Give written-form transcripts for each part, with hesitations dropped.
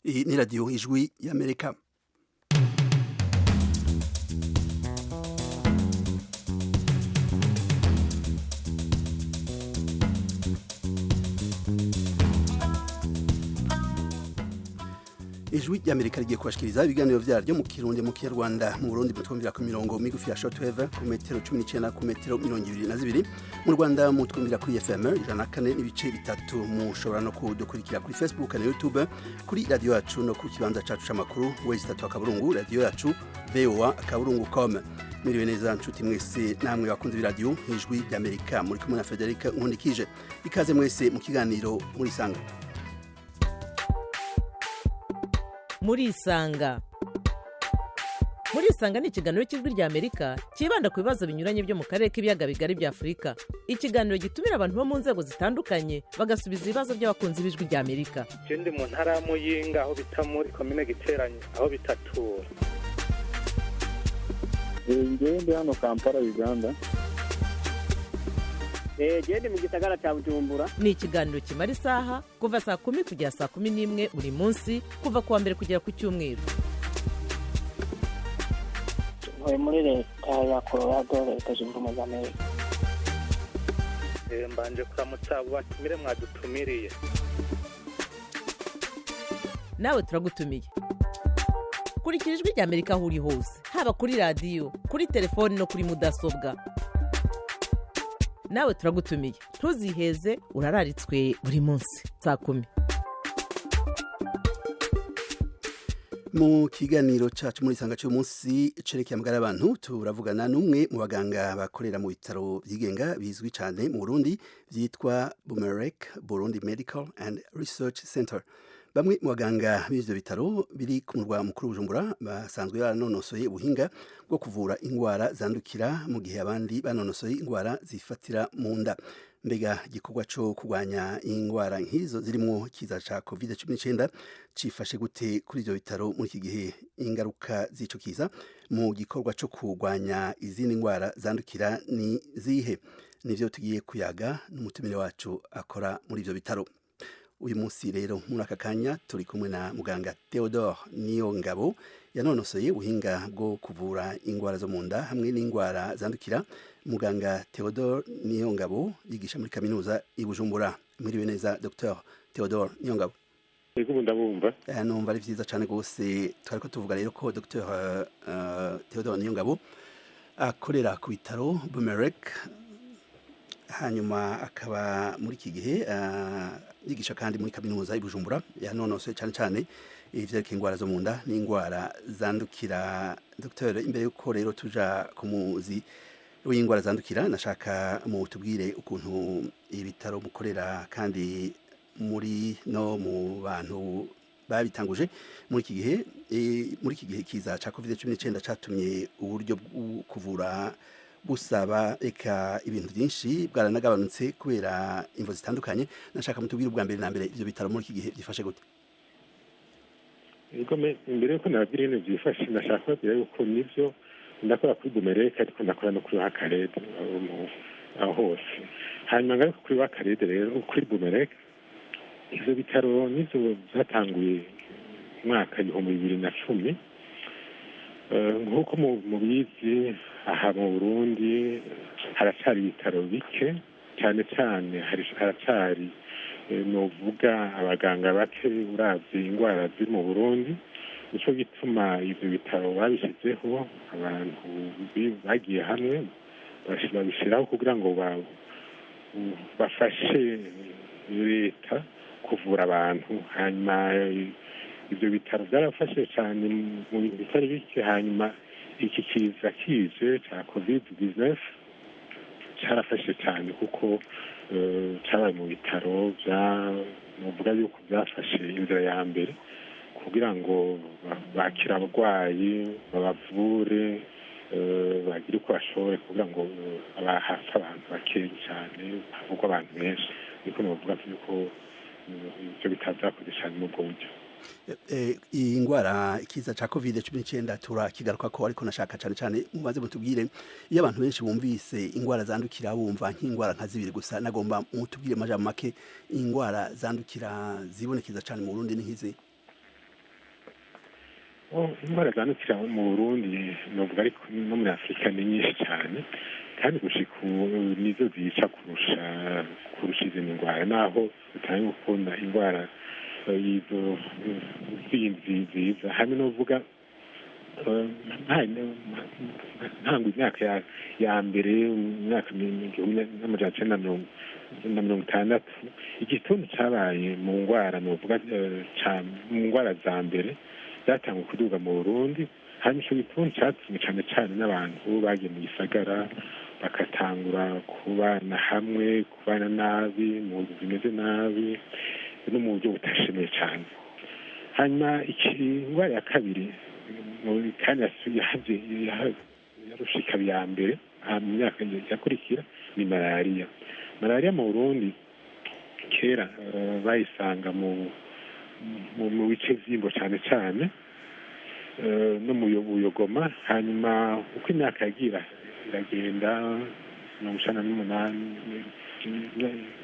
Iyi ni radiyo Ijwi y'Amerika. Ijwi ry'Amerika rigiye kubashikiriza ibiganiro vyaryo mu Kirundi, mu Kinyarwanda. Mu Burundi mutwumvira ku mirongo migufi ya shortwave ku metero 19, ku metero 22. Mu Rwanda mutwumvira kuri FM 104.3. Mushobora no kudukurikira kuri Facebook na YouTube kuri radio yacu, no ku kibanza cacu c'amakuru w3.radioyacu voa.com. Miriwe neza nshuti mwese namwe bakunze b'iradiyo Ijwi ry'Amerika. Muri kumwe na Frederic Nkundikije. Ikaze mwese mu kiganiro Murisanga. Murisanga. Murisanga ni ikiganiro cy'Ijwi rya Amerika cyibanda ku bibazo binyuranye byo mu karere k'ibiyaga bigari bya Afurika. Ikiganiro gitumira abantu bo mu nzego zitandukanye, bagasubiza ibibazo by'abakunzi b'Ijwi rya Amerika. Je ndi mu ntara ya Muyinga, aho bita muri komine Giteranyi, aho bitatura. Ngewe ndi hano Kampala, Uganda. Gende mu gisagara cya Bujumbura. Ni ikiganiro kimara isaha, kuva saa 10 kugera saa 11 buri munsi, kuva ku wa mbere kugera ku cyumweru. Ntuye muri Leta ya Colorado, Leta Zunze Ubumwe za Amerika. Mbanje kuramutsa abo batumire mwadutumiriye. Nawe turagutumiye. Kurikira Ijwi rya Amerika aho uri hose, haba kuri radiyo, kuri telefoni no kuri mudasobwa. Nawe turagutumiye, ntuziheze, urararitswe buri munsi saa 10. Mu kiganiro cacu muri Isanga cy'uyu munsi cerekeye amagara y'abantu, turavugana n'umwe mu baganga bakorera mu bitaro vyigenga bizwi cane mu Burundi vyitwa Bumerec, Burundi Medical and Research Center. Bamwe mu baganga b'ivyo bitaro biri ku murwa mukuru Bujumbura basanzwe baranonosoye ubuhinga bwo kuvura ingwara zandukira, mu gihe abandi banonosoye ingwara zifatira mu nda. Mbega igikorwa co kurwanya ingwara nk'izo zirimwo ikiza ca COVID-19 cifashe gute kuri ivyo bitaro muri iki gihe? Ingaruka z'ico kiza mu gikorwa co kurwanya izindi ngwara zandukira ni zihe? Nivyo tugiye kuyaga n'umutumire wacu akora muri ivyo bitaro. Uyu munsi rero, muri aka kanya, turi kumwe na muganga Theodore Niyongabo, yanonosoye ubuhinga bwo kuvura ingwara zo mu nda hamwe n'ingwara zandukira. Muganga Theodore Niyongabo yigisha muri kaminuza i Bujumbura. Mwiriwe neza, Dr Theodore Niyongabo? Ego, ubu ndabumva. Numva ari vyiza cane gose. Twariko tuvuga rero ko Dr Theodore Niyongabo akorera ku bitaro Bumerec, hanyuma akaba muri iki gihe yigisha kandi muri kaminuza i Bujumbura. Yanonosoye cyane cyane ivyerekeye ingwara zo mu nda n'ingwara zandukira. Dr, imbere yuko rero tuja ku muzi w'ingwara zandukira, nashaka mutubwire ukuntu ibitaro mukorera, kandi muri no mu bantu babitanguje muri iki gihe, muri iki gihe kiza ca COVID-19 catumye uburyo bwo kuvura busaba eka ibintu byinshi bwaranagabanutse kubera imvo zitandukanye. Nashaka mutubwire ubwa mbere na mbere ivyo bitaro muri iki gihe byifashe gute? Ego, imbere yuko nababwira ibintu byifashe, nashaka kubabwira yuko nivyo ndakora kuri Bumereke, ariko ndakora no kuri Wakarede, aho hose. Hanyuma ngaruka kuri Wakarede rero, kuri Bumereke, ivyo bitaro nivyo vyatanguye umwaka 2010. Nk'uko mubizi, aha mu Burundi haracari ibitaro bike cyane cyane, haracari novuga abaganga bake uravye ingwara ziri mu Burundi. Nico gituma ivyo bitaro babishyizeho, abantu bagiye hamwe babishiraho kugira ngo bafashe leta kuvura abantu. Hanyuma ivyo bitaro byarafashe cyane mu bintu bitari bike. Hanyuma iki kiza kije ca COVID-19 carafashe cyane, kuko cabaye mu bitaro bya novuga yuko byafashe inzira ya mbere kugira ngo bakire abarwayi, babavure, bagire uko bashoboye kugira ngo hapfe abantu bakeya cyane, havugwa abantu benshi. Niko novuga yuko ivyo bitaro vyakoze cyane muri ubwo buryo. Iyi ngwara, ikiza ca COVID-19, turakigaruka ko, ariko nashaka cane cane mubaze mutubwire, iyo abantu benshi bumvise ingwara zandukira bumva nk'ingwara nka zibiri gusa. Nagomba mutubwire majambo make, ingwara zandukira zibonekeza cane mu Burundi ni nk'izi? Indwara zandukira mu Burundi, novuga ariko no muri Afurika, ni nyinshi cyane, kandi gushika ubu nizo zica kurusha izindi ndwara, naho utangiye gukunda indwara izo zindi ziza hamwe. Novuga ntango imyaka ya mbere, mu myaka 1960, igituntu cyabaye mu ndwara, novuga mu ndwara za mbere zatanguye kuduga mu Burundi. Hanyuma ico gituntu catumwe cane cane n'abantu bagiye mu gisagara, bagatangura kubana hamwe, kubana nabi, mu nzu zimeze nabi no mu buryo butashemeye cane. Hanyuma indwara ya kabiri kandi yarusha ikaba iya mbere mu myaka yakurikira ni malariya. Malariya mu Burundi kera bayisanga mu bice vy'Imbo cane cane no mu Buyogoma. Hanyuma uko imyaka yagira iragenda, 98,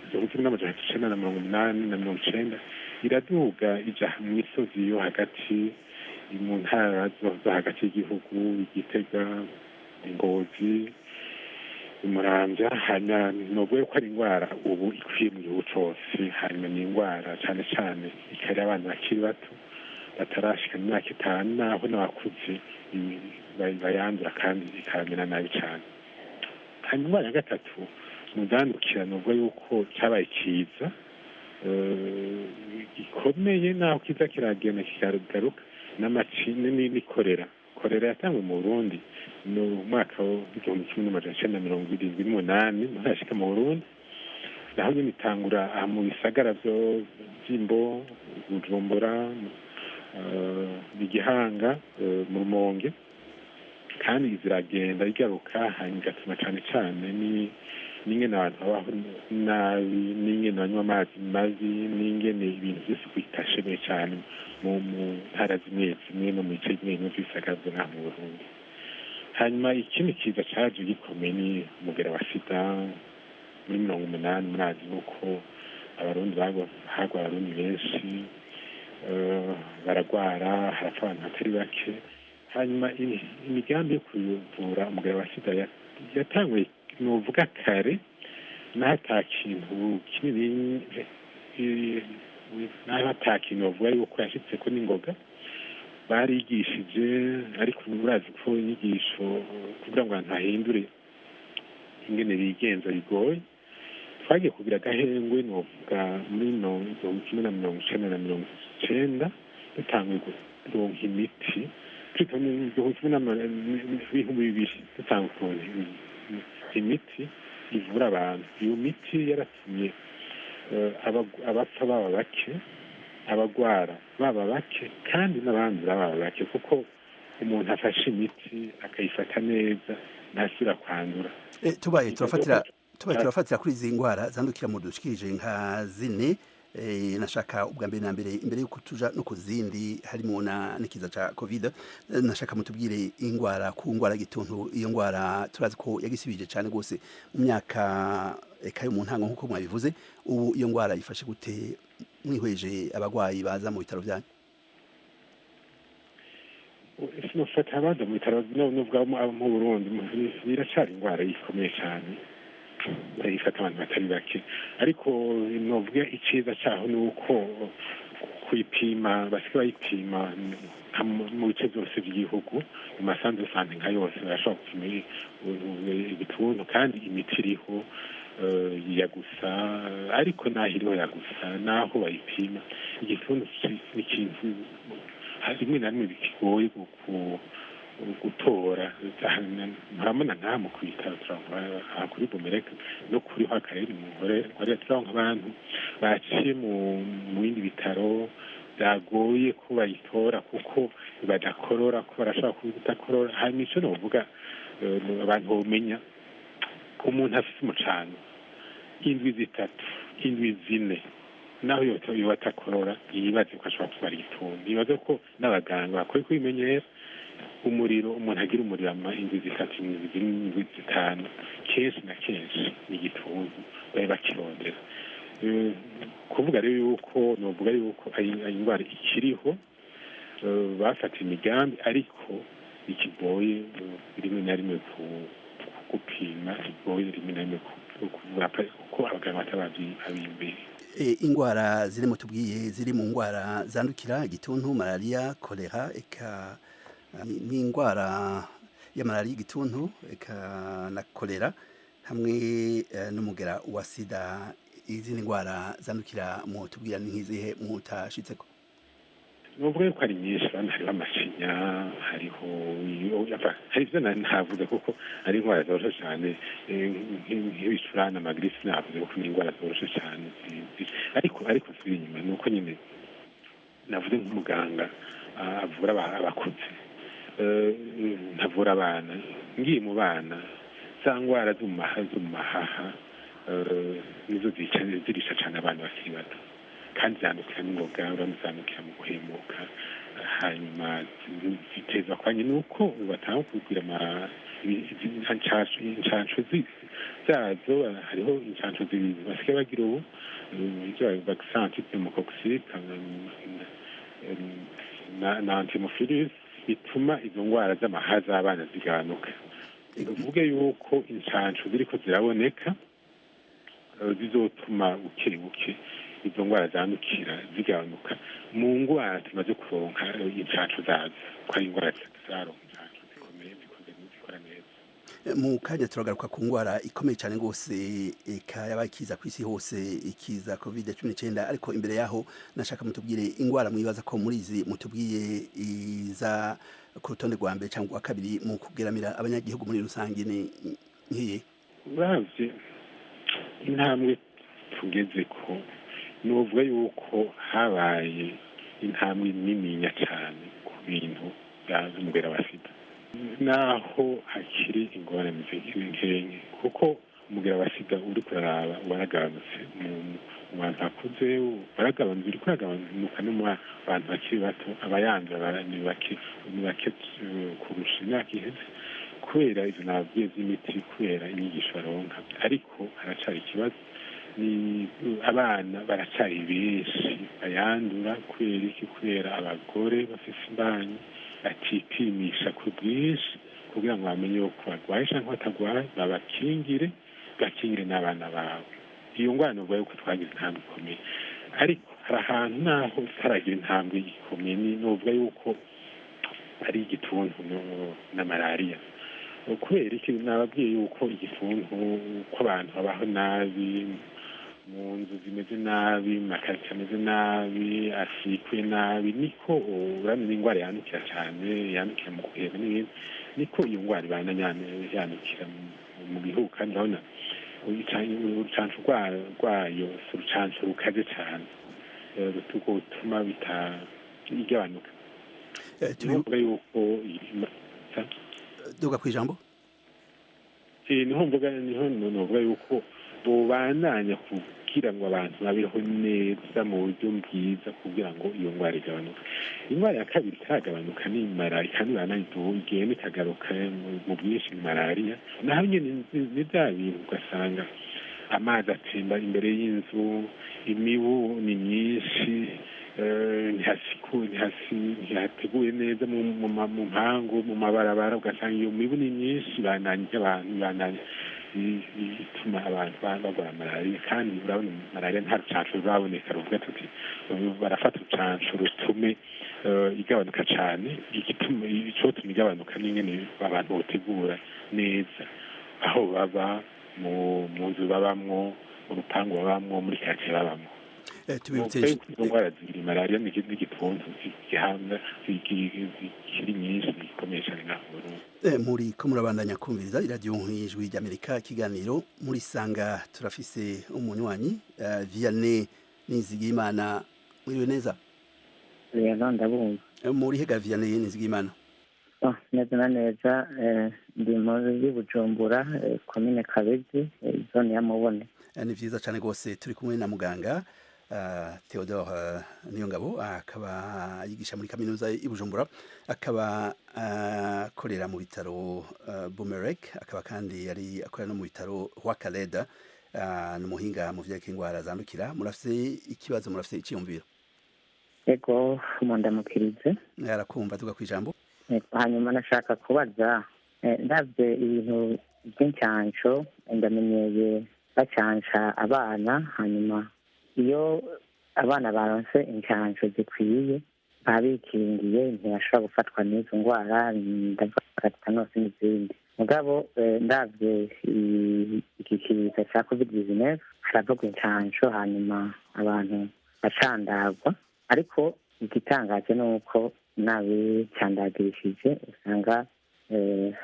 1980 na 90, iraduga ija mu misozi yo hagati, mu ntara zo hagati y'igihugu, Igitega, Ingozi, Muramvya. Hanyuma novuga ko ari indwara ubu ikwiye mu gihugu cose. Hanyuma ni indwara cane cane ikari abana bakiri bato batarashika imyaka 5, naho n'abakuze bayandura kandi ikabamera nabi cane. Hanyuma indwara ya gatatu mu zandukira, novuga yuko cabaye kiza gikomeye, naho kiza kiragenda kikagaruka, ni korera. Korera yatanguye mu Burundi mu mwaka w'1978, ntashika mu Burundi. Naho nyene itangura aha mu bisagara vy'Imbo, Bujumbura, Igihanga, mu Rumonge, kandi ziragenda igaruka. Hanyuma igatuma cane cane n'ingene abantu babaho nabi, n'ingene banywa amazi mabi, n'ingene ibintu vyose bitashemeye cane mu ntara zimwe zimwe no mu bice bimwe bimwe vy'ibisagara vyo ngaha mu Burundi. Hanyuma ikindi kiza caje gikomeye ni umugera wa sida muri 80. Murazi yuko Abarundi hagwa Abarundi benshi baragwara, harapfa abantu batari bake. Hanyuma imigambi yo kuvura umugera wa sida yatanguye, novuga kare, naho ata kintu kinini, naho ata kintu bavuga yuko yashitseko n'ingoga. Barigishije, ariko murazi ko inyigisho kugira ngo abantu bahindure ingene bigenza bigoye. Twagiye kugira agahengwe, novuga muri 1990 na 90, dutanguye kuronka imiti, 2000 dutanguye kuronka imiti ivura abantu. Iyo miti yaratumye abapfa baba bake, abagwara baba bake, kandi n'abandura baba bake, kuko umuntu afashe imiti akayifata neza ntasubira kwandura. Tubaye turafatira kuri izi ndwara zandukira mu dushikirije nka zine, nashaka ubwa mbere na mbere, imbere yuko tuja no ku zindi harimo na n'ikiza ca Covid, nashaka mutubwire ingwara ku ngwara y'igituntu. Iyo ngwara turazi ko yagisibije cyane rwose mu myaka eka yo mu ntango, nk'uko mwabivuze. Ubu iyo ngwara ifashe gute mwihweje abagwayi baza mu bitaro byanyu? Sinofata abaza mu bitaro, novuga mu Burundi biracari ingwara ikomeye cyane, ifata abantu batari bake. Ariko novuga iciza caho ni uko kuyipima basigaye bayipima mu bice byose by'igihugu, mu ma centres de santé nka yose barashobora gupima igituntu, kandi imiti iriho ya gusa. Ariko naho iriho ya gusa, naho bayipima, igituntu ni ikintu rimwe na rimwe bikigoye gutora. Murabona nkaha mu kwitaro, aha kuri Bumereke no kuri Akarere mu Nkorera, turonka abantu baciye mu bindi bitaro byagoye ko bayitora kuko badakorora, ko barashobora kudakorora. Hanyuma ico novuga abantu bomenya, umuntu afise umucano indwi 3, indwi 4, naho yoba atakorora, yibaze ko ashobora kuba ari igituntu. Yibaze ko n'abaganga bakwiye kubimenyera. Umuriro, umuntu agira umuriro indwi 3, indwi 4, indwi 5, kenshi na kenshi ni igituntu bari bakirondera. Kuvuga rero yuko novuga yuko ari indwara ikiriho. Bafata imigambi, ariko ikigoye rimwe na rimwe gupima, kigoye rimwe na rimwe kuvura, kuko abaganga batababiyumviye. Ingwara ziri mu tubwiye ziri mu ngwara zandukira: igituntu, malaria, kolera, eka n'ingwara ya malaria, igituntu, eka na kolera, hamwe n'umugera wa sida. Izindi ndwara zandukira mu tubwira ni nk'izihe mutashitseko? Nuvuga yuko ari nyinshi. Urabona hariho amashinya, hariho hari ibyo ntavuze kuko ari indwara zoroshe cyane, nk'ibicurane, amagirisi, navuze kuko ni indwara zoroshe cyane. Ariko nsubira inyuma, ni uko nyine navuze nk'umuganga avura abakuze, ntavura abana. Ngiye mu bana, za ndwara zo mu mahaha nizo zirisha cyane abantu bakiri bato, kandi zandukira n'ingoga. Urabona zandukira mu guhemuka, hanyuma zitezwa kwanye nuko batanga kugira incanco zazo. Hariho incanco zibiri basigaye bagira ubu, ivyo vaccin antipneumococcique na antihémophilus, bituma izo ndwara z'amahaha z'abana zigabanuka. Uvuge yuko incanco ziriko ziraboneka, zizotuma buke buke izo ndwara zandukira zigabanuka mu ndwara tumaze kuronka incanco zazo, ko ari indwara zaronka incanco zikomeye, zikoze, zikora neza. Mu kanya turagaruka ku ndwara ikomeye cyane rwose, eka yabaye ikiza ku isi hose, ikiza COVID-19. Ariko imbere yaho nashaka mutubwire indwara mwibaza ko muri izi mutubwiye iza ku rutonde rwa mbere cyangwa rwa kabiri mu kugeramira abanyagihugu muri rusange ni nk'iyi? Uravye intambwe tugeze ko, nuvuga yuko habaye intambwe nininya cyane ku bintu by'umugera wa sida, naho hakiri ingorane nkenke, kuko umugera wa sida uri kuraraba waragabanutse mu bantu bakuze, waragabanutse, uri kuragabanuka no mu bantu bakiri bato. Abayandura ni bake kurusha imyaka iheze, kubera izo nababwiye z'imiti, kubera inyigisho baronka. Ariko haracari ikibazo, ni abana baracari benshi bayandura. Kubera iki? Kubera abagore bafise imbanyi batipimisha ku bwinshi kugira ngo bamenye yuko barwaye canke batarwaye, babakingire, bakingire n'abana babo. Iyo ngwara novuga yuko twagize intambwe ikomeye, ariko hari ahantu naho tutaragira intambwe ikomeye, ni novuga yuko ari igituntu na malariya. Kubera iki? Nababwiye yuko igituntu, ko abantu babaho nabi, mu nzu zimeze nabi, mu makaritsiye ameze nabi, asikuye nabi, niko urabona n'indwara yandukira cyane, yandukira mu guhema n'ibindi, niko iyo ndwara ibana yandukira mu gihugu. Kandi urabona urucanco rwayo si urucanco rukaze cyane rutuma bita igabanuka. Niho mvuga yuko Duga ku ijambo. Niho mvuga, niho novuga yuko bobandanya kugira ngo abantu babeho neza mu buryo bwiza, kugira ngo iyo ndwara igabanuke. Indwara ya kabiri itaragabanuka ni malariya, kandi ibandanya igenda ikagaruka mu bwinshi, ni malariya. Naho nyene ni bya bintu, ugasanga amazi atemba imbere y'inzu, imibu ni myinshi, ntihateguye neza mu mpangu, mu mabarabara, ugasanga iyo mibu ni myinshi, ibandanya abantu, ibandanya ituma abantu barwara malariya. Kandi urabona malariya nta rucanco ruraboneka ruvuga tuti barafata urucanco rutume igabanuka cane. Igituma, icotuma igabanuka n'ingene abantu botegura neza aho baba, mu nzu babamwo, mu rupangu babamwo, muri karitsiye babamwo. Tubibutse izo ndwara zibiri, malariya n'igituntu, zigihanga zikiri nyinshi, zikomeye cyane ngaha mu Burundi. Muri ko murabandanya kumviriza iradiyo Ijwi ry'Amerika, ikiganiro muri Sanga. Turafise umunywanyi, Vianney Nizigimana. Mwiriwe neza? Yego, ndabumva. Muri hega, Vianney Nizigimana? Oh, neza na neza, ndi muri Bujumbura, komine Kabezi, zone ya Mubone. Ni vyiza cane rwose. Turi kumwe na muganga Theodore Niyongabo, akaba yigisha muri kaminuza i Bujumbura, akaba akorera mu bitaro Bumerek, akaba kandi yari akorera no mu bitaro Rwakaleda. Ni umuhinga mu vyerekeye ingwara zandukira. Murafise ikibazo? Murafise iciyumviro? Ego, mundamukirize. Arakumva, tuga kwijambo. Hanyuma nashaka kubaza, ndavye ibintu by'incanco, ndamenyeye bacanca abana, hanyuma iyo abana baronse incanco zikwiye babikingiye ntibashobora gufatwa n'izo ndwara, ndavuga tetanosi n'izindi. Mugabo ndavye iki kiza ca COVID-19, haravugwa incanco, hanyuma abantu bacandagwa, ariko igitangaje ni uko n'abicandagishije usanga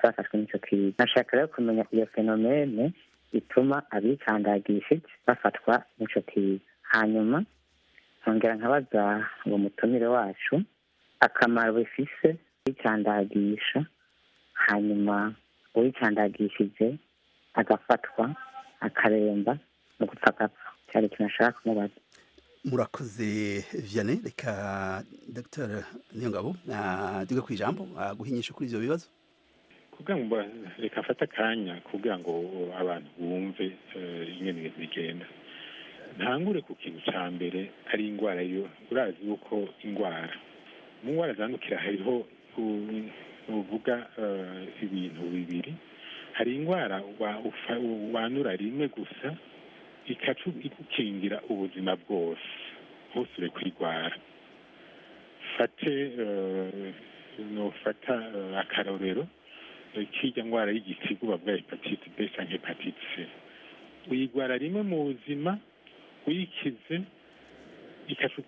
bafashwe n'ico kiza. Nashaka rero kumenya iyo phénomène ituma abicandagishije bafatwa n'ico kiza. Hanyuma nkongera nkabaza uwo mutumire wacu akamaro bifise kwicandagisha, hanyuma uwicandagishije agafatwa akaremba no gupfa agapfa. Cyari ikintu nashaka kumubaza. Murakoze, Vianney. Reka Dr Niyongabo duge ku ijambo guha inyishu kuri ivyo bibazo. Kugira ngo reka mfate akanya kugira ngo abantu bumve ingene ibintu bigenda, ntangure ku kintu ca mbere ari indwara. Yo urazi yuko indwara, mu ndwara zandukira hariho uvuga ibintu bibiri. Hari indwara wanura rimwe gusa, ikaca igukingira ubuzima bwose, ntusubire kwirwara. Fate nofata akarorero k'irya ndwara y'igitigu bavuga hépatite B canke hépatite C. Uyigwara rimwe mu buzima, uyikize ikaca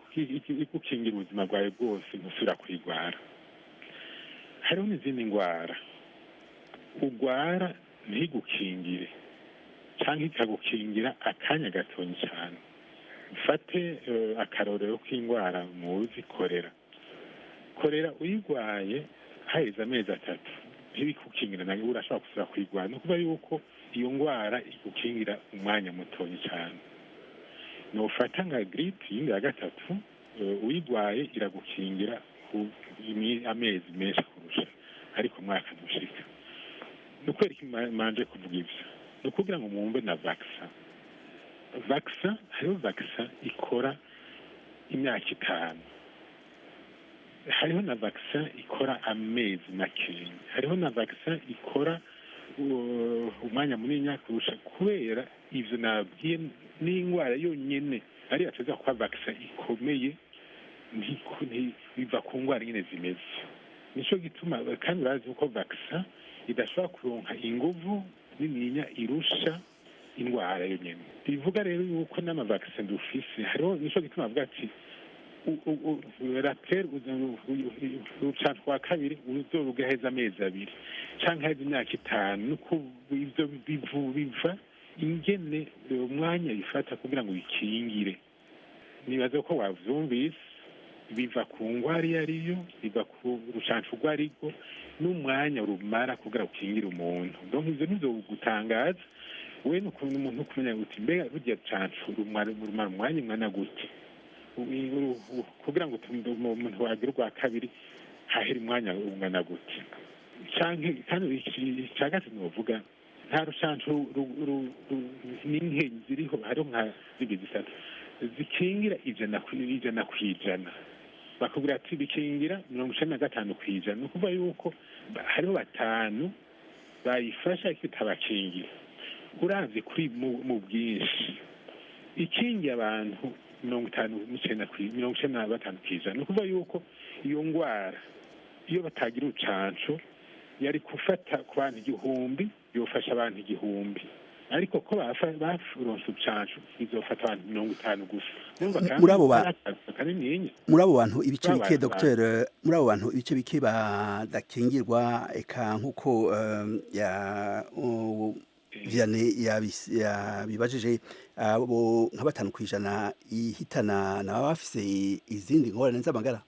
igukingira ubuzima bwawe bwose, ntusubira kwirwara. Hariho n'izindi ndwara ugwara ntigukingire canke ikagukingira akanya gatonyi cyane. Mfate akarorero k'indwara muzi, korera. Korera uyigwaye haheze amezi 3 ntibikukingira, nawe urashobora gusubira kuyigwara. Ni ukuvuga yuko iyo ndwara igukingira umwanya mutoyi cyane. Nofata nka grippe yindi ya gatatu, uyigwaye iragukingira amezi menshi kurusha, ariko umwaka ntushika. Ni ukubera iki manje kuvuga ivyo? Ni ukugira ngo mwumve na vaccin. Vaccin, hariho vaccin ikora imyaka 5, hariho na vaccin ikora amezi makeya, hariho na vaccin ikora umwanya munini kurusha. Kubera ivyo nabwiye, n'indwara yonyene ariyo ateza kuba vaccin ikomeye, biva ku ndwara nyene zimeze. Nico gituma kandi urazi ko vaccin idashobora kuronka inguvu nininya irusha indwara yonyene. Bivuga rero yuko n'ama vaccin dufise hariho, nico gituma bavuga ati rappel, urucanco rwa kabiri uzorugaheza amezi 2 canke haheze imyaka 5. Nuko ivyo biva ingene umwanya bifata kugira ngo bikingire. Nibaza ko wavyumvise, biva ku ngwara iyo ariyo, biva ku rucanco urwo arirwo n'umwanya rumara kugira ukingire umuntu. Donc ivyo nivyo gutangaza we n'ukuntu umuntu kumenya uti mbega rurya rucanco rumara umwanya ungana gute, kugira ngo umuntu wagira urwa kabiri hahera umwanya ungana gute. Canke kandi ica gatatu novuga, nta rucanco n'inkenyi ziriho, hariho nka zibiri zitatu zikingira 100%. Bakubwira ati bikingira 95%. Ni ukuvuga yuko hariho batanu bayifasha ariko itabakingira. Uravye kuri mu bwinshi, ikingiye abantu 59, 95%. Ni ukuvuga yuko iyo ndwara iyo batagira urucanco yari gufata ku bantu 1000, yofasha abantu 1000, ariko ko baronse urucanco izofata abantu 50 gusa. Muri abo muri abo bantu ibice bike, docteur, muri abo bantu ibice bike badakingirwa, eka nkuko ya Vianney yabibajije, abo nka 5% ihitana naba bafise izindi ngorane z'amagara?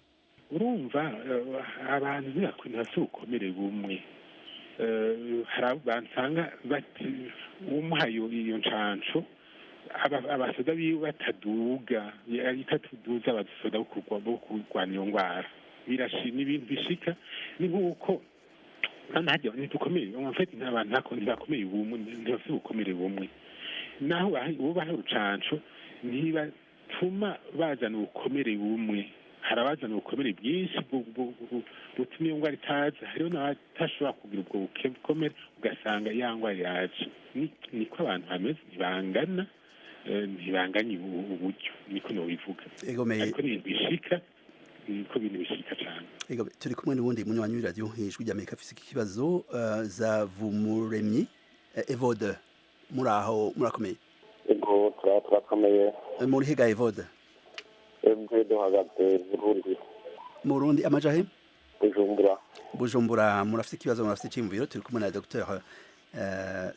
Urumva, abantu ntibafise ubukomere bumwe. Hari abantu usanga umuhaye iyo ncanco abasoda biwe bataduga, itatuduza abasoda bo kurwanya iyo ndwara. Ni ibintu bishika, ni nk'uko hajya ntidukomeye en fait, abantu ntibakomeye bumwe, ntibafise ubukomere bumwe. Naho bubaha urucanco ntibatuma bazana ubukomere bumwe. Hari abazana ubukomere bwinshi butuma iyo ndwara itaza, hariho n'abatashobora kugira ubwo bukomere, ugasanga ya ndwara iraje. Niko abantu bameze, ntibangana, ntibanganye uburyo, niko nobivuga. Ariko ni ibintu bishika, niko ibintu bishika cyane. Turi kumwe n'ubundi munywanyi w'iradiyo Ijwi ry'Amerika afise ikibazo, Zavumuremyi Evode. Muri aho, murakomeye? Ego, turakomeye. Muri hega, Evode? Ebwe, duhagaze Burundi. Mu Burundi, amajahe? Bujumbura. Bujumbura. Murafise ikibazo, murafise iciyumviro? Turi kumwe na Dr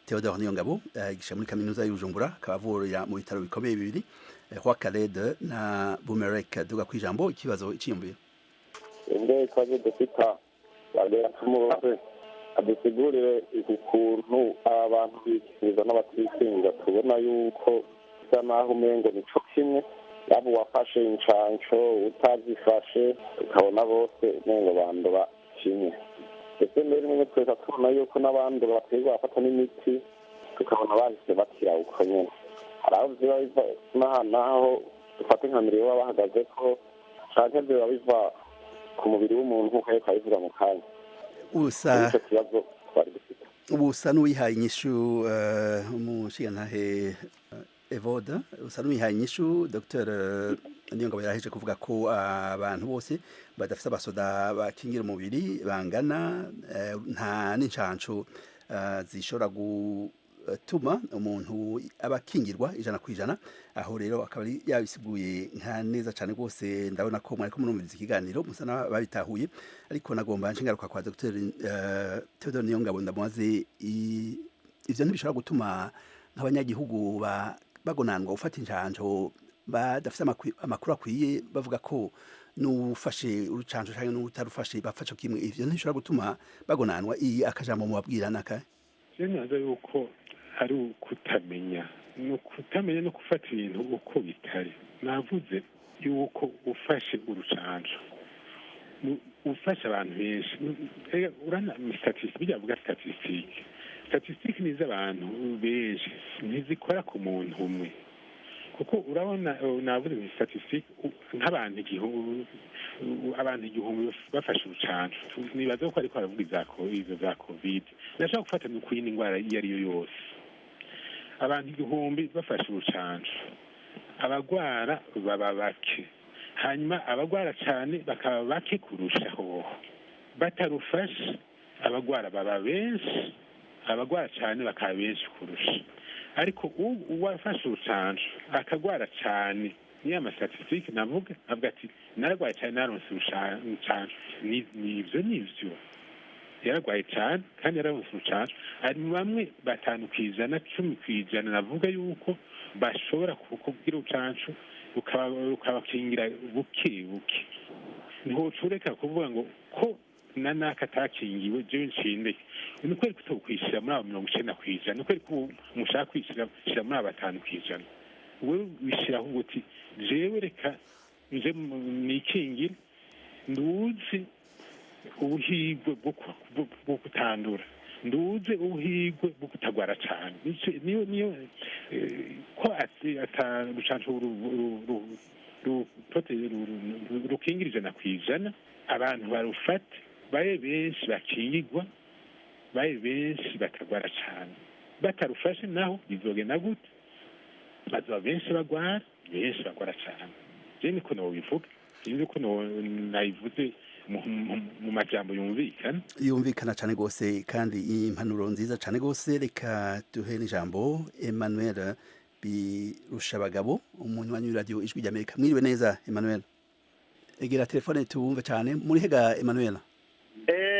Theodore Niyongabo, yigisha muri Kaminuza y'Ubujumbura, akaba avurira mu bitaro bikomeye bibiri, Roi Khaled na Bumerek. Duga kwijambo, ikibazo, iciyumviro. Ebwe, ikibazo dufita, bagera tumubaze adusigurire ukuntu aba bantu bikingiza n'abatikingiza tubona yuko bisa naho umengo nico kimwe, yaba uwafashe incanco, utazifashe, tukabona bose umengo bandura kimwe. Ese mbere rimwe twese tubona yuko n'abandura baterwa bafata n'imiti, tukabona bahise bakira uko nyene. Hari aho biba biva n'aho dufata nka mbere baba bahagaze ko, canke biba biva ku mubiri w'umuntu nk'uko ariko abivuga mu kanya. Usa Ico kibazo twari dufite. Usa n'uwihaye inyishu, umushingantahe Evode, usa n'uwihaye inyishu. Dr Niyongabo yaraheje kuvuga ko abantu bose badafite abasoda bakingira umubiri bangana, nta n'incanco zishobora gutuma umuntu aba akingirwa 100%. Aho rero akaba ari yabisiguye nka neza cyane rwose. Ndabona ko mwariko murumviriza ikiganiro, musa n'ababitahuye, ariko nagomba nshingaruka kwa Dr Theodore Niyongabo, ndamubaze: ivyo ntibishobora gutuma nk'abanyagihugu bagonanwa gufata injanjo badafite amakuru akwiye, bavuga ko n'ufashe urucanjo cyangwa n'utarufashe bafashe kimwe? Ivyo ntibishobora gutuma bagonanwa? Iyi akajambo mubabwira nakahe? Je nibaza yuko ari ukutamenya, ni ukutamenya no gufata ibintu uko bitari. Navuze yuko ufashe urucanco ufasha abantu benshi. Urana statistique, bijya vuga statistique, statistique ni iz'abantu benshi, ntizikora ku muntu umwe. Kuko urabona, navuze ni statistique nk'abantu igihumbi, abantu 1000 bafashe urucanco, nibaza ko ariko aravuga izo za Covid, ndashaka gufata no ku yindi ndwara iyo ari yo yose. Abantu 1000 bafashe urucanco, abagwara baba bake, hanyuma abagwara cyane bakaba bake kurushaho. Batarufashe, abagwara baba benshi, abagwara cyane bakaba benshi kurusha. Ariko uwafashe urucanco akagwara cyane, niyo ama statistiques navuga, avuga ati naragwaye cyane, naronse urucanco. Nivyo, nivyo, yaragwaye cyane kandi yararonse urucanco. Hari bamwe 5%, 10%, navuga yuko bashobora kubwira urucanco rukabakingira buke buke. Ntiwocureka kuvuga ngo ko na naka atakingiwe, jewe nshindeke. Ni kweri kutokwishyira muri abo 90%? Ni kweri ko mushaka kwishyira muri abo 5%? Wewe wishyiraho uti jewe reka nje nikingire, nduzi ubuhigwe bwo kutandura, nduze ubuhigwe bwo kutagwara cane. Niyo ko ata rucanco rukingira 100%, abantu barufate babe benshi bakingirwa, babe benshi batagwara cane. Batarufashe naho bizogenda gute? Bazoba benshi bagwara, benshi bagwara cane. Je niko nobivuga, sinzi ko nabivuze mu majambo yumvikana. Yumvikana cyane rwose, kandi impanuro nziza cyane rwose. Reka duhe n'ijambo Emmanuel Birushabagabo, umunywanyi w'iradiyo Ijwi ry'Amerika. Mwiriwe neza, Emmanuel? Egera telefone tuwumve cyane. Muri hega, Emmanuel?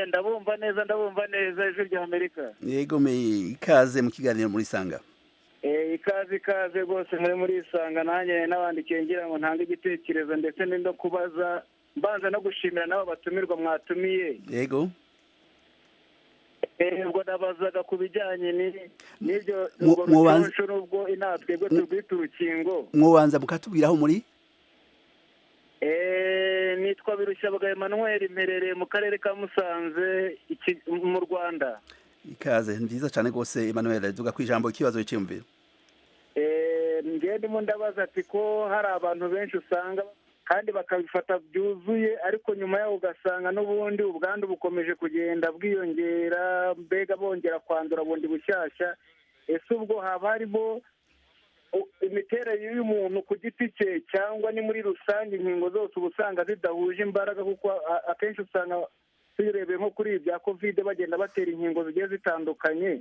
Ndabumva neza, ndabumva neza, Ijwi rya Amerika. Yego, me ikaze mu kiganiro muri Sanga. Ikaze, ikaze rwose muri Isanga. Nanjye n'abandikiye ngira ngo ntange igitekerezo ndetse no kubaza, mbanza no gushimira n'abo batumirwa mwatumiye. Yego. Ubwo nabazaga ku bijyanye n'ibyo, urwo rucunshu, n'ubwo inaha twebwe turwita urukingo. Mwobanza mukatubwira aho muri? Nitwa Birushabaga Emmanuel, mperereye mu karere ka Musanze mu Rwanda. Ikaze, ni byiza cyane rwose, Emmanuel. Duga ku ijambo, ikibazo, cyiyumviro. Ngewe ndimo ndabaza ati ko hari abantu benshi usanga Kandi bakabifata byuzuye, ariko nyuma yaho ugasanga n'ubundi ubwandu bukomeje kugenda bwiyongera, mbega bongera kwandura bundi bushyashya. Ese ubwo haba harimo imiterere y'umuntu ku giti cye, cyangwa ni muri rusange inkingo zose uba usanga zidahuje imbaraga? Kuko akenshi usanga turebeye nko kuri ibi bya COVID, bagenda batera inkingo zigiye zitandukanye.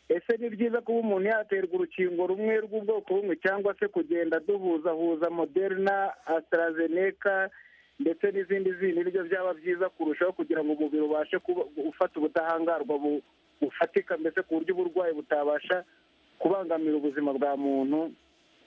Ese ni byiza kuba umuntu yaterwa urukingo rumwe rw'ubwoko bumwe, cyangwa se kugenda duhuzahuza Moderna, AstraZeneca ndetse n'izindi zindi, nibyo byaba byiza kurushaho kugira ngo umubiri ubashe kuba ufata ubudahangarwa bufatika, mbese ku buryo uburwayi butabasha kubangamira ubuzima bwa muntu?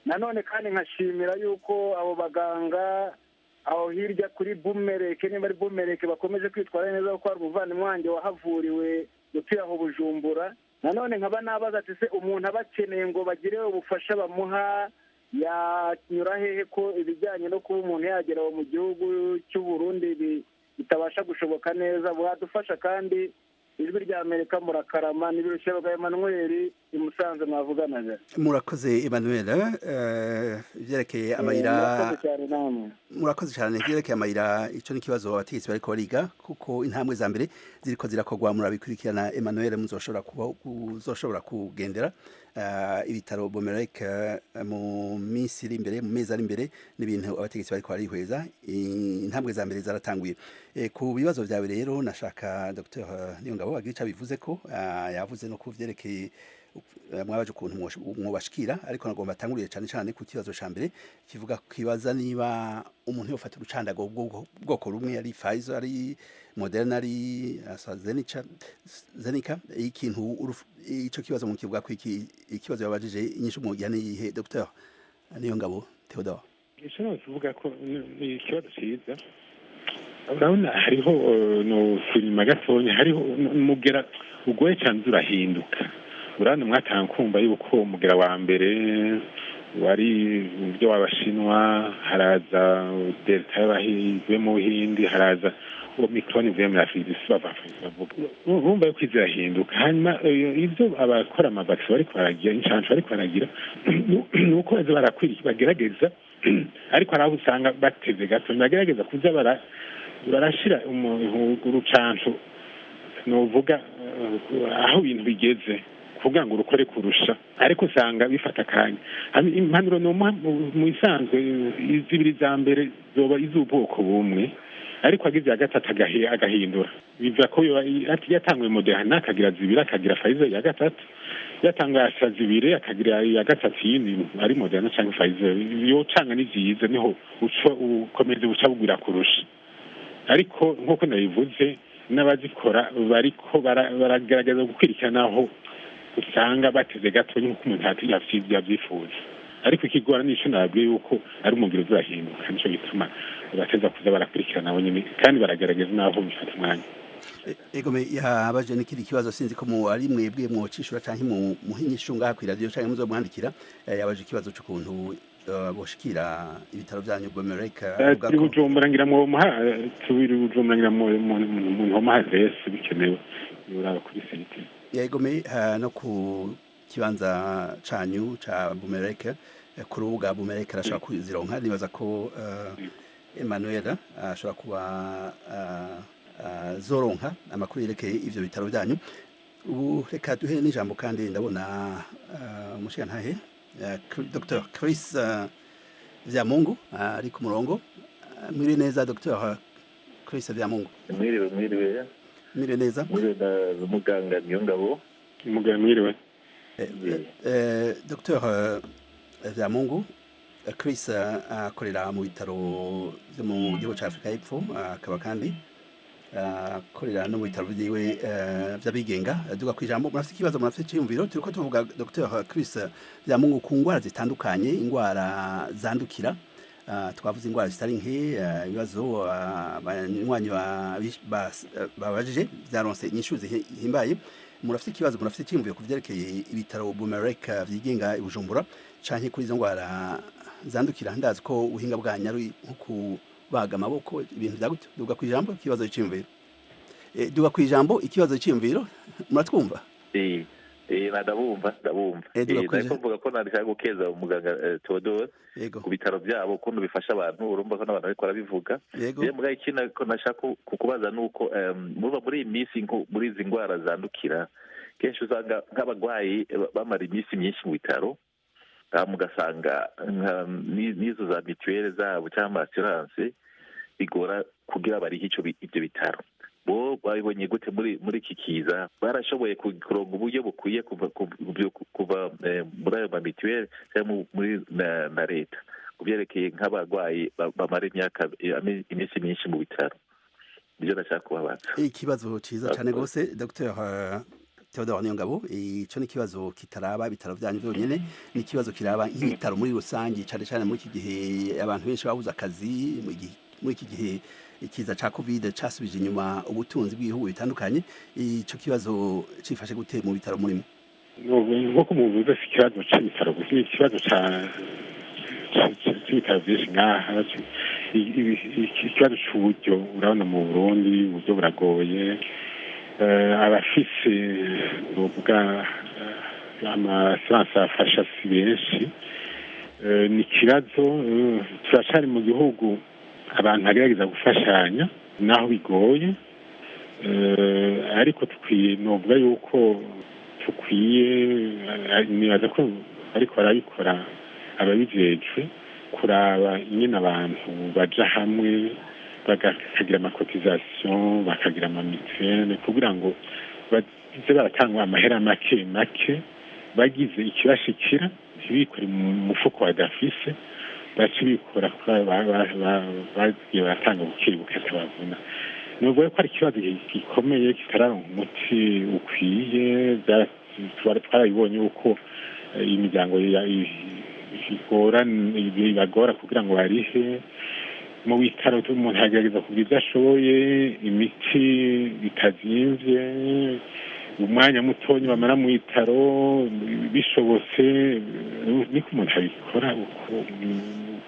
Nanone kandi nkashimira yuko abo baganga aho hirya kuri Bumereke, niba ari Bumereke, bakomeje kwitwara neza, kuko hari umuvandimwe wanjye wahavuriwe utuye aho Bujumbura. Nanone nkaba nabaza ati: se umuntu aba akeneye ngo bagire ubufasha bamuha, yanyura hehe, ko ibijyanye no kuba umuntu yagera aho mu gihugu cy'u Burundi bitabasha gushoboka neza? Bwadufasha. Kandi Ijwi rya Amerika, murakarama. N'ibirushya bwa Emmanuel i Musanze mwavuganaga. Murakoze, Emmanuel. Ibyerekeye amayira Murakoze cyane namwe. Murakoze cyane. Ibyerekeye amayira, icyo ni ikibazo abategetsi bariko bariga, kuko intambwe za mbere ziriko zirakorwa. Murabikurikirana, Emmanuel, muzoshobora kuba uzoshobora kugendera ibitaro Bomerek mu minsi iri imbere, mu mezi ari imbere. N'ibintu abategetsi bariko barihweza, intambwe za mbere zaratanguye. Ku bibazo byawe rero, nashaka Dr Niyongabo agira ico abivuze ko yavuze no ku vyerekeye mwabaje ukuntu mwobashikira, ariko nagomba atangurire cyane cyane ku kibazo ca mbere kivuga kibaza niba umuntu yofata urucandago bwoko rumwe, ari Pfizer, ari Moderna, ari AstraZeneca Zeneca, ikintu ico kibazo mu kivuga ko iki ikibazo yabajije, inyishu mu gihe ni iyihe, Dr Niyongabo Theodore? Icyo kivuga ko ni ikibazo cyiza. Urabona hariho no inyuma gatonya hariho umugera ugoye cyane, urahinduka. Urabona mwatanga kumva yuko umugera wa mbere wari mu byo w'Abashinwa, haraza Delta ivuye mu Buhindi, haraza Omicron ivuye muri Afurika, isi bavuga bumva yuko izirahinduka. Hanyuma ibyo abakora amavaccins bariko baragira, inshansho bariko baragira, ni uko baza barakwiriye bagerageza, ariko hari aho usanga bateze gato. Bagerageza kuza barashira urucanco, novuga aho ibintu bigeze kugira ngo urukore kurusha, ariko usanga bifata akanya. Impanuro nomuha, mu isanzwe zibiri za mbere zoba iz'ubwoko bumwe, ariko agize iya gatatu agahindura. Biva ko yatanguye Moderna akagira zibiri, akagira Pfizer ya gatatu, yatanguye Astra zibiri, akagira iya gatatu yindi ari Moderna cyangwa Pfizer, yocanga ni vyiza, niho uca ukomeza buca bugwira kurusha. Ariko nk'uko nabivuze, n'abazikora bariko baragerageza gukwirikirana aho usanga bateze gato nk'uko umuntu yavyifuza. Ariko ikigora nico nabwiye yuko ari umugiro uzahinduka, nico gituma bateza kuza barakurikirana nabo nyene, kandi baragerageza naho bifata umwanya. Egome, yabaje n'ikindi kibazo, sinzi ko mu ari mwebwe mwocishura canke mu muhinyishu ngaha kw'iradiyo canke muzomwandikira. Yabaje ikibazo c'ukuntu boshikira ibitaro vyanyu Bomereka. Turi Bujumbura, ngira mwomuha, turi Bujumbura, ngira muha adresse bikenewe, yoraba kuri site. Yegome, no ku kibanza canyu ca Bumereke, ku rubuga Bumereke arashobora kuzironka. Nibaza ko Emmanuel ashobora kuba zoronka amakuru yerekeye ivyo bitaro byanyu. Ubu reka duhe n'ijambo kandi ndabona umushigantahe Dr Chris Vyamungu ari ku murongo. Mwiriwe neza, Dr Chris Vyamungu? Mwiriwe, mwiriwe. Mwiriwe neza. Mwiriwe na muganga Niyongabo. Muganga, mwiriwe. Dr Vyamungu Chris akorera mu bitaro byo mu gihugu cya Afurika y'Epfo, akaba kandi akorera no mu bitaro byiwe by'abigenga. Duga ku ijambo, murafite ikibazo, murafite icyiyumviro? Turiko tuvuga, Dr Chris Vyamungu, ku ndwara zitandukanye, indwara zandukira. Twavuze indwara zitari nke, ibibazo abanywanyi babajije byaronse inyishu zihimbaye. Murafite ikibazo, murafite icyiyumviro ku vyerekeye ibitaro Bumerek vyigenga i Bujumbura canke kuri izo ndwara zandukira? Ndazi ko ubuhinga bwanyu ari nko kubaga amaboko, ibintu vya gutyo. Duga ku ijambo, ikibazo cy'iyumviro. Duga ku ijambo, ikibazo cy'iyumviro. Muratwumva? Eh, Ndabumva, ndabumva. Nariko mvuga ko nashaka gukeza umuganga Theodore ku bitaro byabo, ukuntu bifasha abantu. Urumva ko n'abantu bariko barabivuga. Mugabo ikindi ko nashaka kukubaza nuko muba muri iyi minsi, muri izi ndwara zandukira, kenshi usanga nk'abarwayi bamara iminsi myinshi mu bitaro, mugasanga n'izo za mituweli zabo cyangwa assurance bigora kugira barihe ico ibyo bitaro. Bo babibonye gute muri iki kiza? Barashoboye kuronga uburyo bukwiye kuva muri ayo mamituweli cyangwa muri na leta, ku byerekeye nk'abarwayi bamara imyaka, iminsi myinshi mu bitaro? Nibyo nashaka kubabaza. Ikibazo ciza cyane rwose, Dr Theodore Niyongabo. Ico ni ikibazo kitaraba ibitaro byanyu byonyene, ni ikibazo kiraba nk'ibitaro muri rusange, cane cane muri iki gihe abantu benshi babuze akazi, muri iki gihe ikiza ca Covid casubije inyuma ubutunzi bw'ibihugu bitandukanye. Ico kibazo cifashe gute mu bitaro murimo? Nk'uko mubivuze, si ikibazo c'ibitaro gusa, ni ikibazo c'ibitaro vyinshi ngaha, ikibazo c'uburyo. Urabona mu Burundi uburyo buragoye. Abafise, novuga, ama assurance afasha si benshi. Ni ikibazo. Turacari mu gihugu abantu bagerageza gufashanya naho bigoye, ariko tukwiye, novuga yuko tukwiye, nibaza ko ariko barabikora ababijejwe, kuraba nyine abantu baja hamwe bakagira ama cotisations, bakagira ama mutuelles, kugira ngo baze baratanga amahera make make, bagize ikibashikira ntibikore mu mufuko badafise, bace bikora kuri ayo bagiye baratanga buke buke atabavuna. Nuvuga ko ari ikibazo gikomeye kitararonka umuti ukwiye. Twarabibonye uko imiryango ibagora kugira ngo barihe mu bitaro. Umuntu agerageza kugira ibyo ashoboye, imiti itazimvye, umwanya mutonya bamara mu bitaro bishobotse, niko umuntu abikora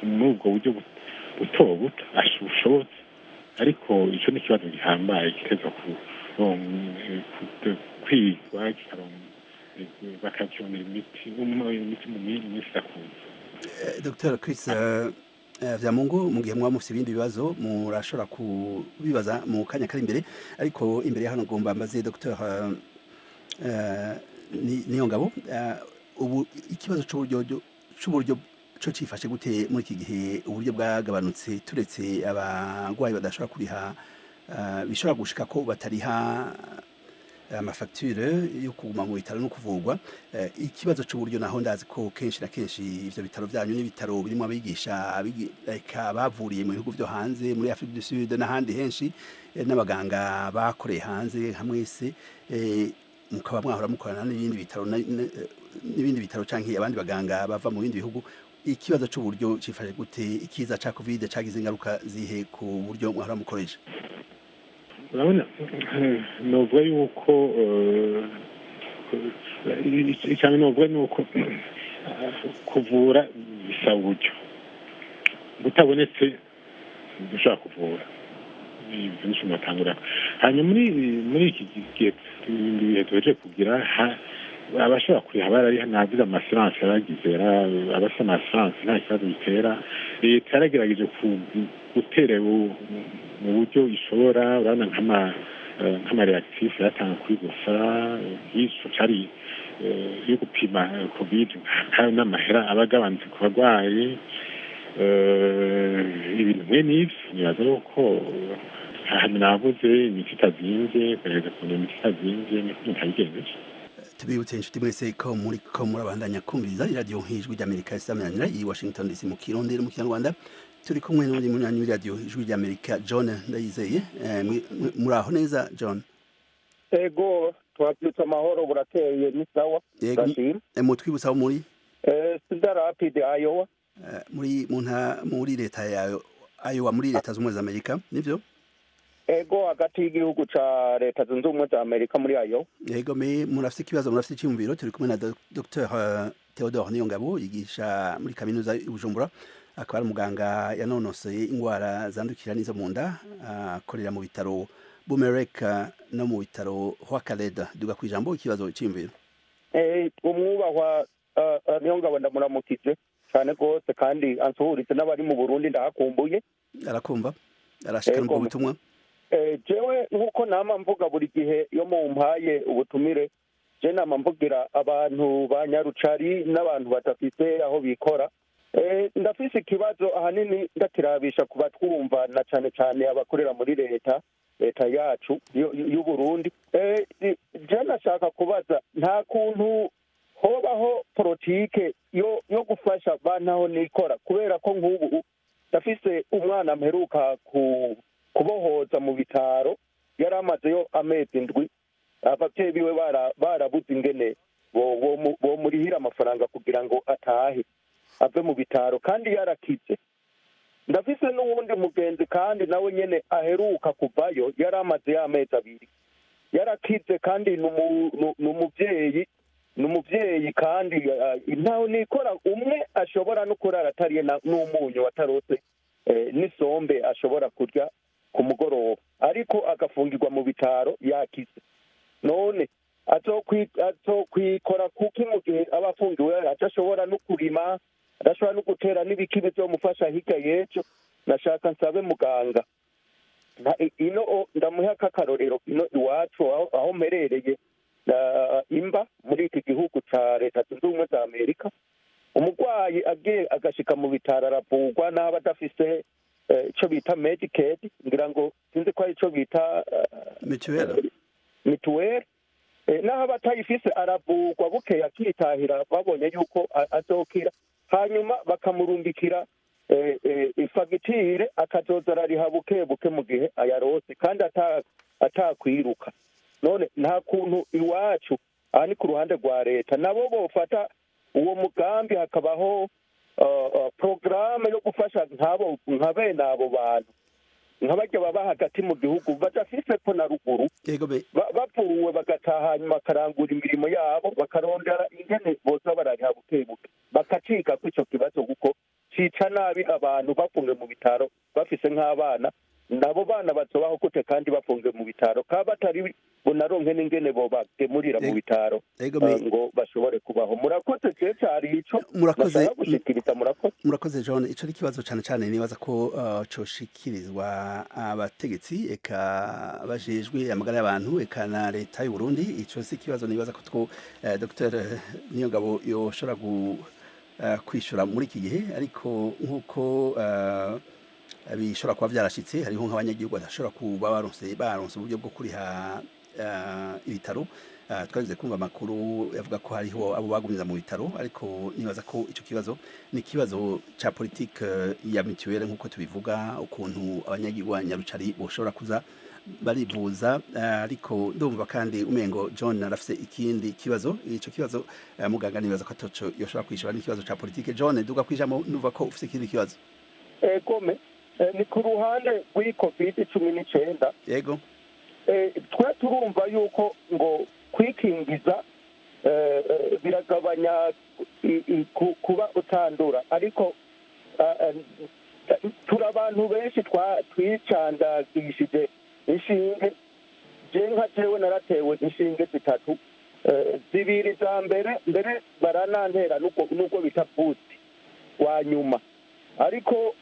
muri ubwo buryo buto buto bushobotse. Ariko ico ni ikibazo gihambaye gitezwa kwigwa, bakakibonera imiti mu minsi itakuza. Dr Chris Vyamungu, mu gihe mwaba mufite ibindi bibazo murashobora kubibaza mu kanya kari imbere, ariko imbere ya hano ngomba mbaze Dr Niyongabo, ubu ikibazo c'uburyo co cifashe gute muri iki gihe uburyo bwagabanutse, turetse abarwayi badashobora kuriha, bishobora gushika ko batariha ama factures yo kuguma mu bitaro no kuvurwa? Ikibazo c'uburyo naho, ndazi ko kenshi na kenshi ivyo bitaro vyanyu n'ibitaro birimo abigisha eka bavuriye mu bihugu vyo hanze, muri Afrique du Sud n'ahandi henshi, n'abaganga bakoreye hanze hamwese, mukaba mwahora mukorana n'ibindi bitaro n'ibindi bitaro canke abandi baganga bava mu bindi bihugu. Ikibazo c'uburyo cifashe gute? Ikiza ca Covid cagize ingaruka zihe ku buryo mwahora mukoresha? Urabona, novuga yuko icya novuga ni uko kuvura bisaba uburyo. Butabonetse dushobora kuvura, ibyo nico notangura. Hanyuma muri iki gihe, ibihe tuhejeje kugira, abashobora kuriha barariha. Navuze ama assurance yaragize, abafite ama assurance nta kibazo bitera. Leta yaragerageje gutera mu buryo ishobora. Urabona nk'ama réactifs yatanga kuri gusa nk'ico cari yo gupima Covid, kandi n'amahera aba agabanutse ku barwayi, ibintu mwe n'ivyo. Nibaza yuko hanyuma navuze imiti itazimvye, kugerageza kubona imiti itazimvye, niko umuntu abigenjeje. Tubibutse inshuti mwese ko muri ko murabandanya kumviriza iradiyo nk'Ijwi ry'Amerika isamiranira i Washington DC mu Kirundi no mu Kinyarwanda. Turi kumwe n'undi munywanyi w'iradiyo Ijwi ry'Amerika, John Ndayizeye. Muri aho neza, John? Ego, twabyutse amahoro, burakeye, ni sawa. Yego, mutwibutsa aho muri? Cedar Rapids, Iowa. Muri mu muri leta ya Iowa, muri Leta Zunze Ubumwe za Amerika, nivyo? Ego, hagati y'igihugu ca Leta Zunze Ubumwe za Amerika, muri Iowa. Yego, me murafise ikibazo, murafise icyumviro? Turi kumwe na Dr Theodore Niyongabo, yigisha muri Kaminuza y'Ubujumbura, akaba ari umuganga yanonosoye indwara zandukira n'izo mu nda, akorera mu bitaro Bumerek no mu bitaro Roi Khaled. Duga kwijambo, ikibazo, icyumviro. Umwubahwa Niyongabo ndamuramukije cyane rwose, kandi ansuhuritse n'abari mu Burundi, ndahakumbuye. Arakumva, arashikana ubwo butumwa. Jewe nk'uko nama mvuga buri gihe iyo mumpaye ubutumire, je nama mvugira abantu ba nyarucari n'abantu badafise aho bikora. Ndafise ikibazo ahanini ndakirabisha ku batwumva, na cane cane abakorera muri leta yacu y'u Burundi. Je nashaka kubaza, nta kuntu hobaho politike yo gufasha bantaho nikora? Kubera ko nk'ubu ndafise umwana mperuka kubohoza mu bitaro, yari amazeyo amezi 7, abavyeyi biwe barabuze ingene bomurihira amafaranga kugira ngo atahe ave mu bitaro, kandi yarakize. Ndafise n'uwundi mugenzi kandi nawe nyene aheruka kuvayo, yari amaze amezi 2, yarakize, kandi n'umuvyeyi kandi ntawe nikora. Umwe ashobora no kurara atariye n'umunyu watarose n'isombe ashobora kurya ku mugoroba, ariko agafungirwa mu bitaro yakize. None azokwikora kuki mu gihe aba afungiwe adashobora no kurima, adashobora no gutera n'ibiki bizomufasha hirya y'ejo? Nashaka nsabe muganga ino ndamuha akarorero ino iwacu aho mperereye imba muri iki gihugu ca Leta Zunze Ubumwe za Amerika, umurwayi agiye agashika mu bitaro aravugwa n'aba adafise ico bita Medicaid, ngira ngo sinzi ko ari ico bita mituweli, naho aba atayifise aravugwa bukeye akitahira, babonye yuko azokira, hanyuma bakamurungikira ifagitire akazoza arariha buke buke mu gihe ayarose, kandi atakwiruka. None nta kuntu iwacu aha ni ku ruhande rwa leta nabo bofata uwo mugambi, hakabaho porogaramu yo gufasha nka bene abo bantu, nka barya baba hagati mu gihugu badafise ko na ruguru, bavuwe bagataha hanyuma bakarangura imirimo yabo, bakarondera ingene boza barariha buke buke, bakacika ko ico kibazo, kuko cica nabi abantu bafunzwe mu bitaro bafise nk'abana. Nabo bana bazobaho gute kandi bafunzwe mu bitaro, kaba batari bunaronke n'ingene bobagemurira mu bitaro ngo bashobore kubaho? Murakoze, je cari ico Murakoze. gushikiriza, murakoze. Murakoze John. Ico ari ikibazo cane cane nibaza ko coshikirizwa abategetsi eka bajejwe amagara y'abantu eka na leta y'u Burundi. Ico si ikibazo nibaza ko two Dr Niyongabo yoshobora kwishura muri iki gihe, ariko nk'uko bishobora kuba vyarashitse, hariho nk'abanyagihugu badashobora kuba baronse uburyo bwo kuriha ibitaro. Twagize kumva amakuru yavuga ko hariho abo bagumiza mu bitaro, ariko nibaza ko ico kibazo ni ikibazo ca politike ya mituwele nk'uko tubivuga, ukuntu abanyagihugu nyarucari boshobora kuza barivuza. Ariko ndumva kandi umengo John arafise ikindi kibazo. Ico kibazo muganga nibaza ko ataco yoshobora kwishura, n'ikibazo ca politike. John, duga kwijamo, ndumva ko ufise ikindi kibazo. Gome, ni ku ruhande rw'iyi COVID-19. Yego. Twe turumva yuko ngo kwikingiza biragabanya kuba utandura, ariko turi abantu benshi twicandagishije inshinge. Je nka jewe naratewe inshinge 3, 2 za mbere baranantera n'ubwo bita boost wa nyuma, ariko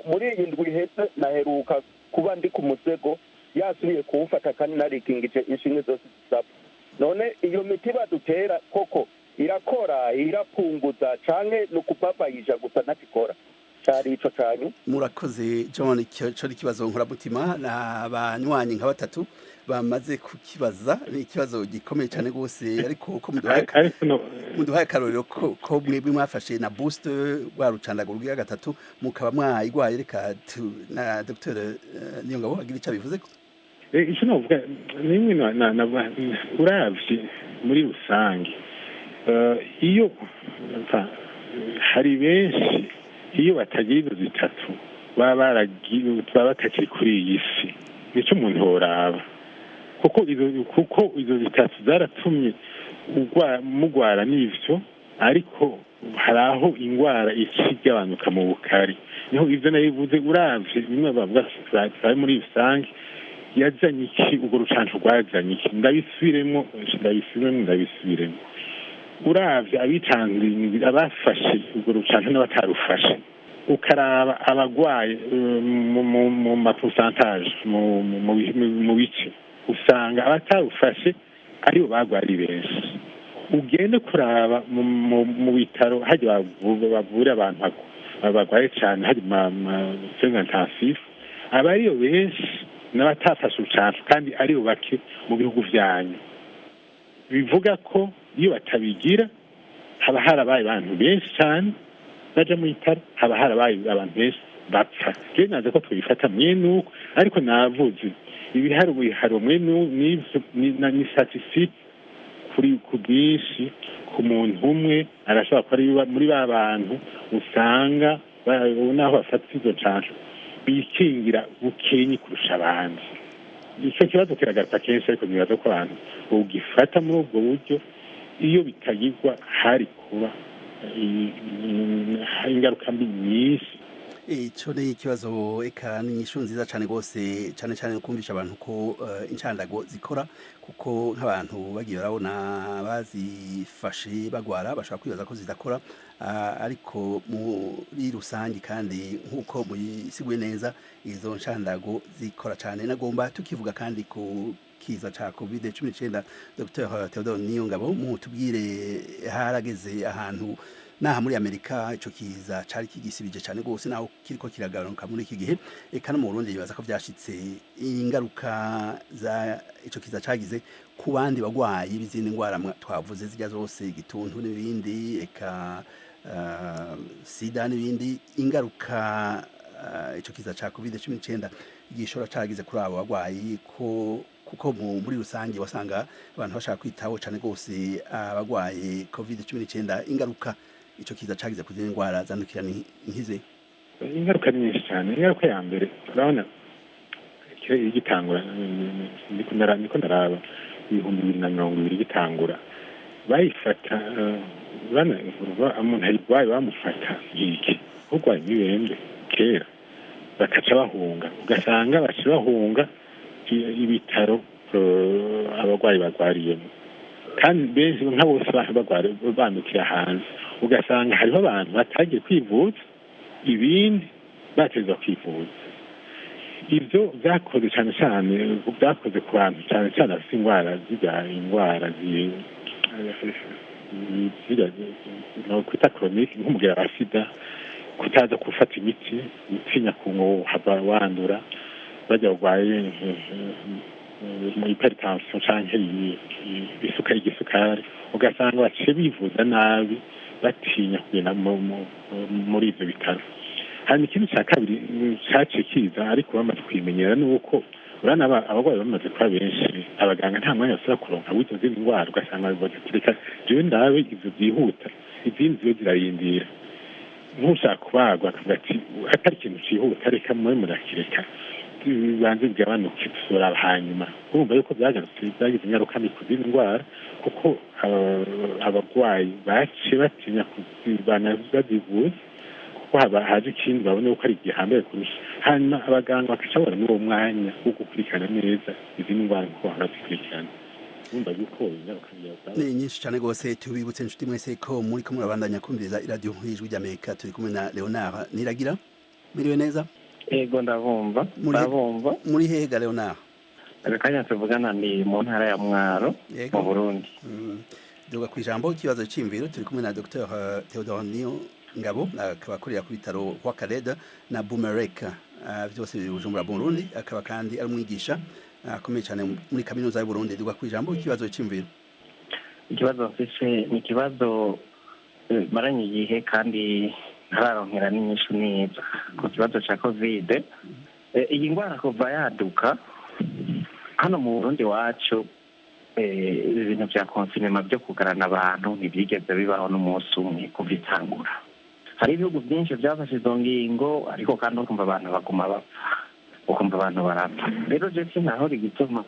muri iyi ndwi iheze naheruka kuba ndi ku musego yasubiye kuwufata, kandi narikingije inshinge zose zisabwa. None iyo miti badutera koko irakora, irapunguza, canke ni ukubabayija gusa ntakikora? Cari ico canyu. Murakoze John. Ico ni ikibazo nkoramutima, n'abanywanyi nka batatu bamaze kukibaza. Ni ikibazo gikomeye cyane rwose, ariko ko muduhaye akarorero ko mwebwe mwafashe na boost rwa rucandago rw'iya gatatu mukaba mwayigwaye, reka na Dr Niyongabo agira ico abivuze ko. Icyo navuga nimwe, uravye muri rusange, iyo hari benshi iyo batagira izo 3 baba batakiri kuri iyi si. Nico umuntu yoraba, kuko izo 3 zaratumye mugwara n'ivyo, ariko hari aho ingwara ikigabanuka mu bukari. Niho ivyo nabivuze, uravye bimwe bavuga turi muri rusange, yazanye iki? Urwo rucanco rwazanye iki? Ndabisubiremo, ndabisubiremo, ndabisubiremo. Uravye abitanze, abafashe urwo rucanco n'abatarufashe, ukaraba abagwaye mu ma pourcentage, mu bice, usanga abatarufashe aribo bagwaye ari benshi. Ugende kuraba mu bitaro hajya bavura abantu bagwaye cane, hajya ma soins intensifs, aba ariyo benshi n'abatafashe urucanco, kandi aribo bake mu bihugu vyanyu. Bivuga ko iyo batabigira haba harabaye abantu benshi cane baja mu bitaro, haba harabaye abantu benshi bapfa. Rero naze ko tubifata mwene uko, ariko navuze ibiharuro mwene n'ivyo ni statistique kuri ku bwinshi. Ku muntu umwe arashobora kuba ari muri ba bantu usanga naho bafata izo ncanco bikingira bukenyi kurusha abandi. Ico kibazo kiragaruka kenshi, ariko nibaza ko abantu bogifata muri ubwo buryo. Iyo bitagirwa hari kuba ingaruka mbi nyinshi. Ico ni ikibazo, eka ni inyishu nziza cane rwose, cane cane kumvisha abantu ko incandago zikora, kuko nk'abantu bagiye barabona bazifashe bagwara bashobora kwibaza ko zidakora, ariko muri rusange kandi nk'uko muyisiguye neza, izo ncandago zikora cane. Nagomba tukivuga kandi ku kiza ca COVID-19, Dr Theodore Niyongabo, mutubwire, harageze ahantu naha muri Amerika ico kiza cari kigisibije cane gose, naho kiriko kiragabanuka muri iki gihe, eka no mu Burundi bibaza ko vyashitse. Ingaruka za ico kiza cagize ku bandi bagwayi b'izindi ndwara twavuze zirya zose, igituntu n'ibindi, eka sida n'ibindi, ingaruka ico kiza ca COVID-19 gishobora caragize kuri abo bagwayi, ko kuko muri rusange wasanga abantu bashaka kwitaho cane gose abagwaye COVID-19, ingaruka ico kiza cagize ku zindi ndwara zandukira ni nkize? Ingaruka ni nyinshi cyane. Ingaruka ya mbere, urabona igitangura, niko ndaraba 2020 igitangura, bayifata umuntu ayirwaye bamufata nk'iki urwaye imibembe kera, bakaca bahunga, ugasanga baca bahunga ibitaro abarwayi barwariyemo, kandi benshi nka bose bandukira hanze. Ugasanga hariho abantu batagiye kwivuza, ibindi bateza kwivuza. Ibyo byakoze cyane cyane, byakoze ku bantu cyane cyane bafite indwara zirya indwara kwita chronique, nk'umugera wa sida, kutaza gufata imiti, gutinya hava wandura, bajya barwaye hypertension canke isukari, igisukari, ugasanga baciye bivuza nabi batinya kugenda muri ivyo bitaro. Hanyuma ikindi ca kabiri caciye kiza, ariko bamaze kwimenyera, ni uko urabona abarwayi bamaze kuba benshi, abaganga nta mwanya basubira kuronka w'izo zindi ndwara. Ugasanga bavuze ati: "Reka jewe ndabe ivyo vyihuta, izindi zibe zirarindira." Nk'ushaka kubagwa akavuga ati: "Atari ikintu cihuta, reka mube murakireka bibanze bigabanuke, tuzoraba hanyuma." Urumva yuko byagarutse byagize ingaruka mbi ku zindi ndwara, kuko abarwayi baciye batinya kuzibana bazivuza, kuko haba haje ikindi babona yuko ari igihambaye kurusha. Hanyuma abaganga bakaca babona muri uwo mwanya wo gukurikirana neza izindi ndwara nkuko bahora bazikurikirana. Urumva yuko ingaruka ni nyinshi cyane rwose. Tubibutse inshuti mwese ko muri ko murabandanya kumviriza iradiyo Ijwi ry'Amerika. Turi kumwe na Leonard Niragira. Miriwe neza? Ego, ndabumva. Ndabumva. Muri hega, Leonard? Aka kanya tuvugana ni mu ntara ya Mwaro mu Burundi. Duga ku ijambo, ikibazo cy'imviro. Turi kumwe na Dr Theodore Niyo Ngabo, akaba akorera ku bitaro Rwakareda na Bumerek, byose biri Bujumbura mu Burundi, akaba kandi ari umwigisha akomeye cyane muri Kaminuza y'u Burundi. Duga ku ijambo, ikibazo cy'imviro. Ikibazo mfise ni ikibazo maranye igihe kandi ntararonkera n'inyishu neza ku kibazo ca COVID. Iyi ndwara kuva yaduka hano mu Burundi wacu, ibintu vya confinement byo kugarana abantu ntibyigeze bibaho n'umunsi umwe kuva itangura. Hari ibihugu byinshi byafashe izo ngingo, ariko kandi ukumva abantu baguma bapfa, ukumva abantu barapfa. Rero je sinahora igituma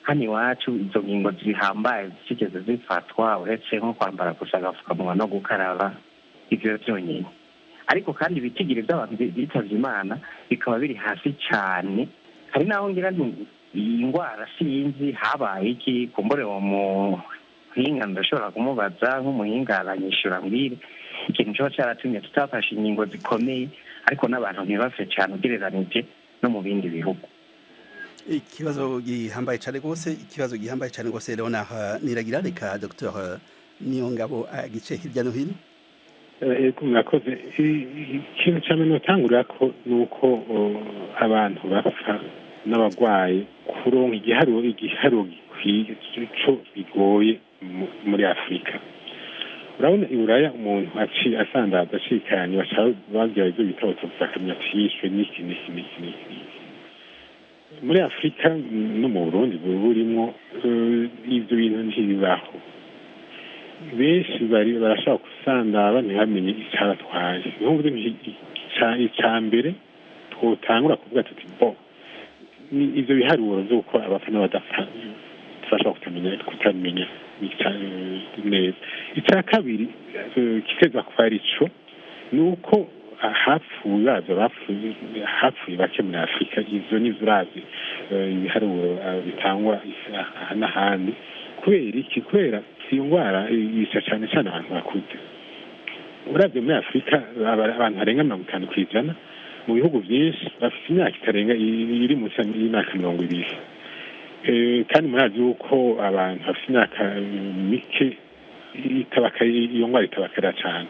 hano iwacu izo ngingo zihambaye zigeze zifatwa, uretse nko kwambara gusa agapfukamunwa no gukaraba, ivyo vyonyene, ariko kandi ibitigiri by'abantu bitavye Imana bikaba biri hasi cyane. Hari n'aho ngira nti iyi ndwara sinzi habaye iki, kumbure uwo Umuhinga ndashobora kumubaza, nk'umuhinga aranyishura, mbwire ikintu coba caratumye tutafashe ingingo zikomeye, ariko n'abantu ntibapfe cane ugereranije no mu bindi bihugu. Ikibazo gihambaye cyane rwose, ikibazo gihambaye cyane rwose, Leonard Niragira. Reka Dr Niyongabo agice hirya no hino. Yego, murakoze. Ikintu cya mbere notangurira ko ni uko abantu bapfa n'abarwayi, kuronka igiharuro gikwiye co bigoye muri Afurika. Urabona, i Buraya umuntu aciye asandaza, acikanye, baca bagira ibyo bita autopsie, bakamenya ati yishwe n'iki n'iki n'iki n'iki n'iki. Muri Afurika no mu Burundi burimwo, ivyo bintu ntibibaho. Benshi bari barashobora gusandaba ntibamenye icabatwaye. Niho mvuze nti ica mbere twotangura kuvuga tuti bo ni ivyo biharuro vy'uko abapfa n'abadapfa turashobora kutamenya neza. Ica kabiri kiteza kuba ari co, ni uko hapfuye baza bapfuye, hapfuye bake muri Afurika. Ivyo nivyo uravye ibiharuro bitangwa aha n'ahandi. Kubera iki? Kubera iyo ndwara yica cane cane abantu bakuze. Uravye muri Afurika, abantu barenga 50% mu bihugu vyinshi bafite imyaka itarenga, iri munsi y'imyaka 20. Kandi murazi yuko abantu bafite imyaka mike itabaka, iyo ndwara itabakarira cane.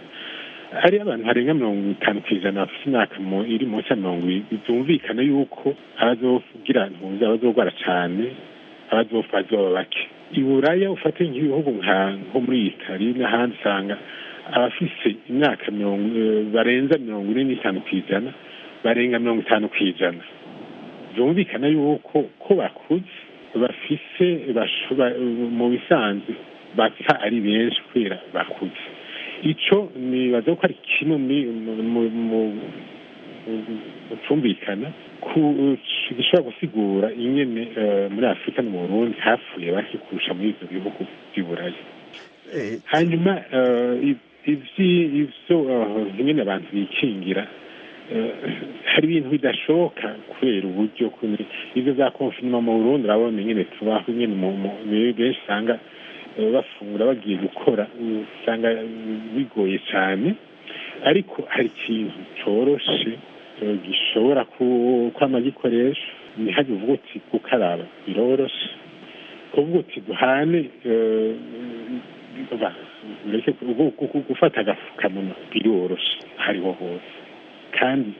Hari abantu barenga 50% bafite imyaka iri munsi ya 20. Byumvikana yuko abazogira ntuzi, abazogwara cane, abazopfa bazoba bake. I Buraya, ufate nk'ibihugu nko muri Itali n'ahandi, usanga abafise imyaka mirongo barenza 45%, barenga 50%. Byumvikana yuko ko bakuze, bafise mu bisanzwe bapfa ari benshi kubera bakuze. Ico nibaza ko ari kimwe mu cumvikana gishobora gusigura ingene muri Afurika no mu Burundi hapfuye bake kurusha muri ivyo bihugu vy'i Buraya. Hanyuma ivyo ingene abantu bikingira, hari ibintu bidashoboka kubera uburyo. Ivyo vya confinement mu Burundi, urabona ingene tubaho, ingene benshi usanga bafungura bagiye gukora, usanga bigoye cane. Ariko hari ikintu coroshe gishobora kwama gikoresha. Ntihajye uvuga uti gukaraba biroroshe, kuvuga uti duhane, gufata agapfukamunwa biroroshe hariho hose. Kandi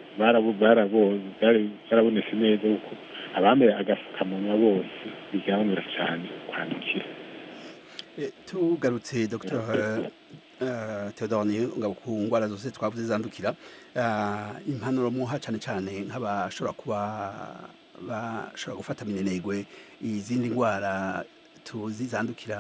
barabonetse neza kuko abambaye agapfukamunwa bose bigabanura cyane kwandukira. Tugarutse, Dr Theodore Niyongabo, ku ngwara zose twavuze zandukira, impanuro muha cyane cyane nk'abashobora kuba bashobora gufata minenegwe izindi ndwara tuzi zandukira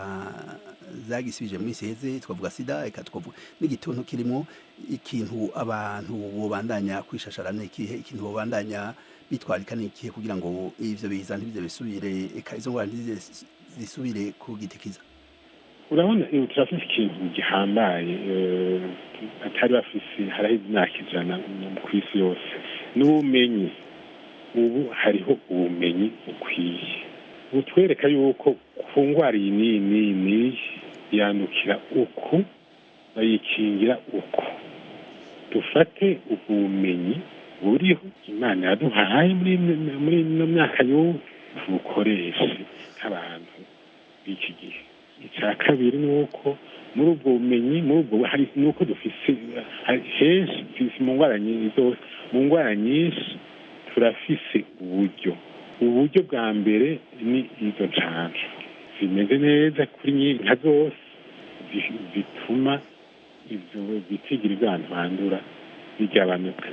zagisibije mu isi heze, twavuga sida, eka twavuga n'igituntu kirimo, ikintu abantu bobandanya kwishashara ni ikihe? Ikintu bobandanya bitwarika ni ikihe kugira ngo ivyo biza ntibize bisubire, eka izo ngwara ntizize zisubire kugitikiza? Urabona, ubu turafise ikintu gihambaye batari bafise haraheze imyaka 100 ku isi yose, n'ubumenyi. Ubu hariho ubumenyi bukwiye butwereka yuko ku ndwara iyi n'iyi n'iyi n'iyi yandukira uku, bayikingira uku. Dufate ubumenyi buriho Imana yaduhaye muri ino myaka y'ubu, tubukoreshe nk'abantu b'iki gihe. Icya kabiri ni uko muri ubwo bumenyi, muri ubwo hari ni uko dufise henshi mu ndwara zose, mu ndwara nyinshi turafise uburyo. Uburyo bwa mbere ni izo ncanco zimeze neza kuri nka zose, zituma ivyo bitigira ivy'abantu bandura bigabanuka.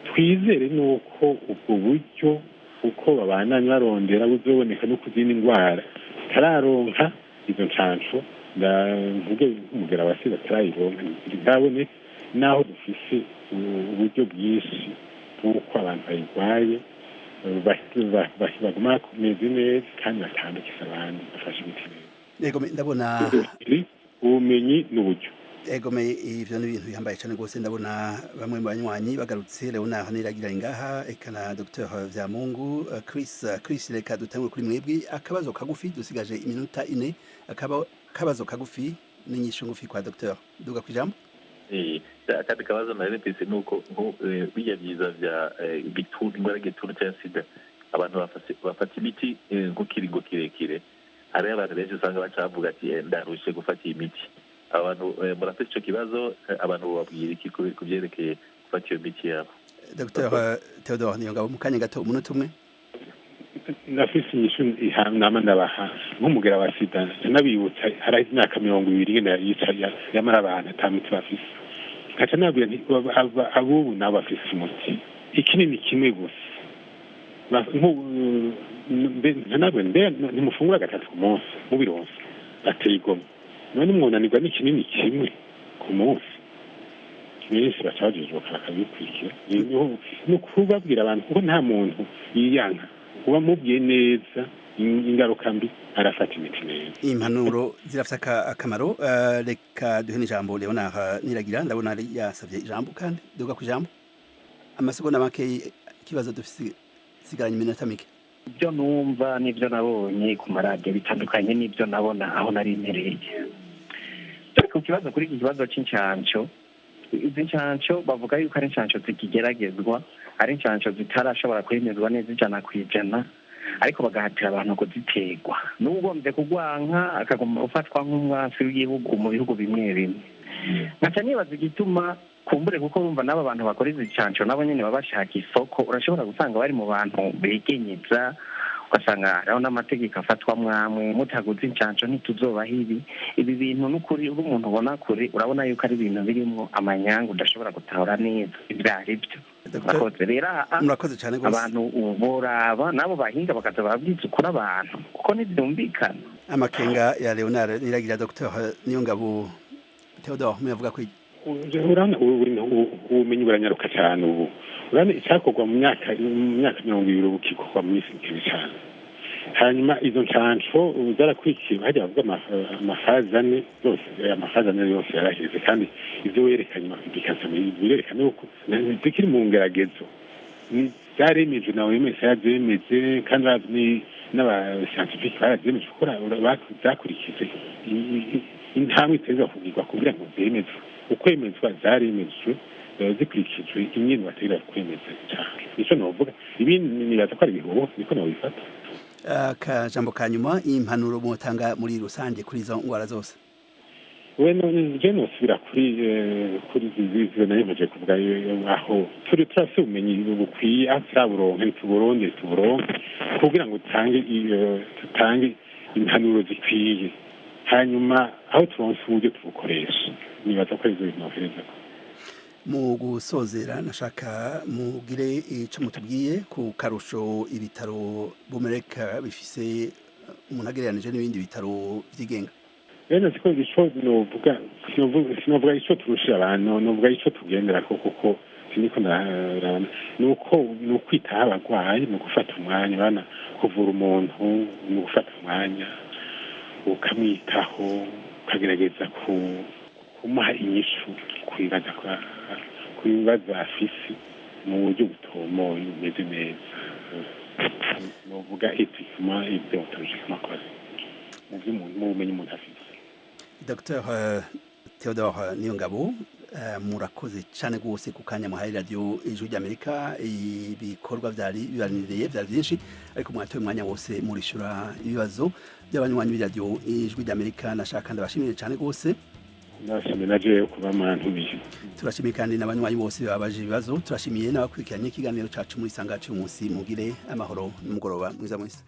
Twizere nuko ubwo buryo, uko babandanya barondera, buzoboneka no ku zindi ndwara tutararonka izo ncanco. Mvuge nk'umugera wa sida, turayironka, ntaboneka, naho dufise uburyo bwinshi bw'uko abantu bayirwaye baguma bameze neza kandi batandukiza abandi, bafashe imiti neza. Yego, ndabona. Ubumenyi n'uburyo. Egome, ivyo ni ibintu bihambaye cyane rwose. Ndabona bamwe mu banywanyi bagarutse. Leonard Niragira ngaha, eka na Dr Vyamungu Chris. Chris, reka dutangure kuri mwebwe, akabazo kagufi, dusigaje iminota 4. Akaba Akabazo kagufi n'inyishu ngufi kwa Dr. Duga kwijambo. Akandi kabazo nari mfise ni uko bijya byiza vya gituntu, ingwara y'igituntu cyangwa sida, abantu bafata imiti nk'ikiringo kirekire. Hariho abantu benshi usanga baca bavuga ati: "Ndarushe gufata iyi miti." Abantu murafise ico kibazo, abantu bababwira iki ku vyerekeye gufata iyo miti yabo? Dr. Theodore Niyongabo, mu kanya gato, umunota umwe. Ndafise inyishu nama ndabaha nk'umugera wa sida, nabibutsa hari imyaka 20 ingene yica yamara abantu ata miti bafise. Nkaca nabwira nti abubu nabo bafise umuti, ikinini kimwe gusa. Nabwo mbe ntimufungura gatatu ku munsi mubironse? Bateye igomwe. None mwunanirwa n'ikinini kimwe ku munsi? Benshi baca bajijuka bakabikurikira. Ni ukubabwira abantu, kuko nta muntu yiyanka. Uba mubwiye neza ingaruka mbi, arafata imiti neza. Impanuro zirafise akamaro. Reka duhe n'ijambo Leonard Niragira, ndabona ari yasavye ijambo kandi. Duga ku ijambo, amasegonda make, ikibazo dufise sigaranye iminota mike. Ibyo numva n'ibyo nabonye ku maradiyo bitandukanye n'ibyo nabona aho nari mpereye. Turi ku kibazo, kuri iki kibazo c'incanco, izi ncanco bavuga yuko ari incanco zikigeragezwa, ari incanco zitarashobora kwemezwa neza 100%, ariko bagahatira abantu kuziterwa, n'ugombye kugwanka akaguma ufatwa nk'umwansi w'igihugu mu bihugu bimwe bimwe. Nkaca nibaza igituma kumbure, kuko bumva n'aba bantu bakora izi ncanco nabo nyene baba bashaka isoko. Urashobora gusanga bari mu bantu begenyeza, ugasanga hariho n'amategeko afatwa mwamwe: mutaguze incanco ntituzobaha ibi. Ibi bintu n'ukuri uri umuntu ubona kure, urabona yuko ari ibintu birimwo amanyanga, udashobora gutahura neza ibyo ari byo. Murakoze rero aha. Murakoze cyane rwose. Abantu boraba n'abo bahinga bakaza barabwiza ukuri abantu, kuko ntibyumvikana. Amakenga ya Leonard Niragira, Dr Niyongabo Theodore muyavuga ko? Urabona ubumenyi buranyaruka cyane ubu. Urabona icyakorwa mu myaka 20 ubu kikorwa mu minsi mike cyane. Hanyuma izo ncanco ubu zarakurikiwe, hajya bavuga ama phases ane yose, ama phases ane yose yaraheze. Kandi ivyo werekanye, ama publications birerekana yuko zikiri mu ngeragezo. Zaremejwe na OMS, yarazemeze, kandi bazi n'aba scientifiques barazemejwe, kuko zakurikije intambwe itegerezwa kugirwa kugira ngo zemezwe. Ukwemezwa zaremejwe, zikurikijwe ingene bategerezwa kwemeza cane. Nico novuga, ibindi nibaza ko ari ibihuha, niko nobifata. Akajambo ka nyuma, impanuro mutanga muri rusange kuri izo ngwara zose? We none je nosubira kuri izi nari mpaje kuvuga, aho turi turafise ubumenyi bukwiye, aho turaburonka ntituburonde, tuburonke kugira ngo tutange impanuro zikwiye. Hanyuma aho turonse uburyo tubukoresha. Nibaza ko arivyo bintu noherezako. Mu gusozera, nashaka mugire ico mutubwiye ku karusho ibitaro Bumereka bifise umuntu agereranije n'ibindi bitaro vyigenga. Rero siko ico novuga, sinovuga ico turusha abantu, novuga ico tugenderako, kuko siniko ndarabana. Nuko ni ukwitaho abarwayi, ni ugufata umwanya. Bana kuvura umuntu ni ugufata umwanya ukamwitaho, ukagerageza kumuha inyishu ku bibazo afise mu buryo butomoye, bumeze neza. Novuga éthiquement et déontologiquement correct mu vy'umuntu, mu bumenyi umuntu afise. Dr Theodore Niyongabo, murakoze cyane rwose ku kanya muhaye Radio Ijwi ry'Amerika. Ibikorwa byari bibaniriye byari byinshi, ariko mwatoye umwanya wose murishura ibibazo by'abanywanyi b'iradiyo Ijwi ry'Amerika. Nashaka ndabashimiye cyane rwose. Ndabashimiye na jewe kuba mwantumiye. Turashimiye kandi n'abanywanyi bose babaje ibibazo. Turashimiye n'abakurikiranye ikiganiro cacu muri sanga cy'umunsi. Mugire amahoro n'umugoroba mwiza mwese.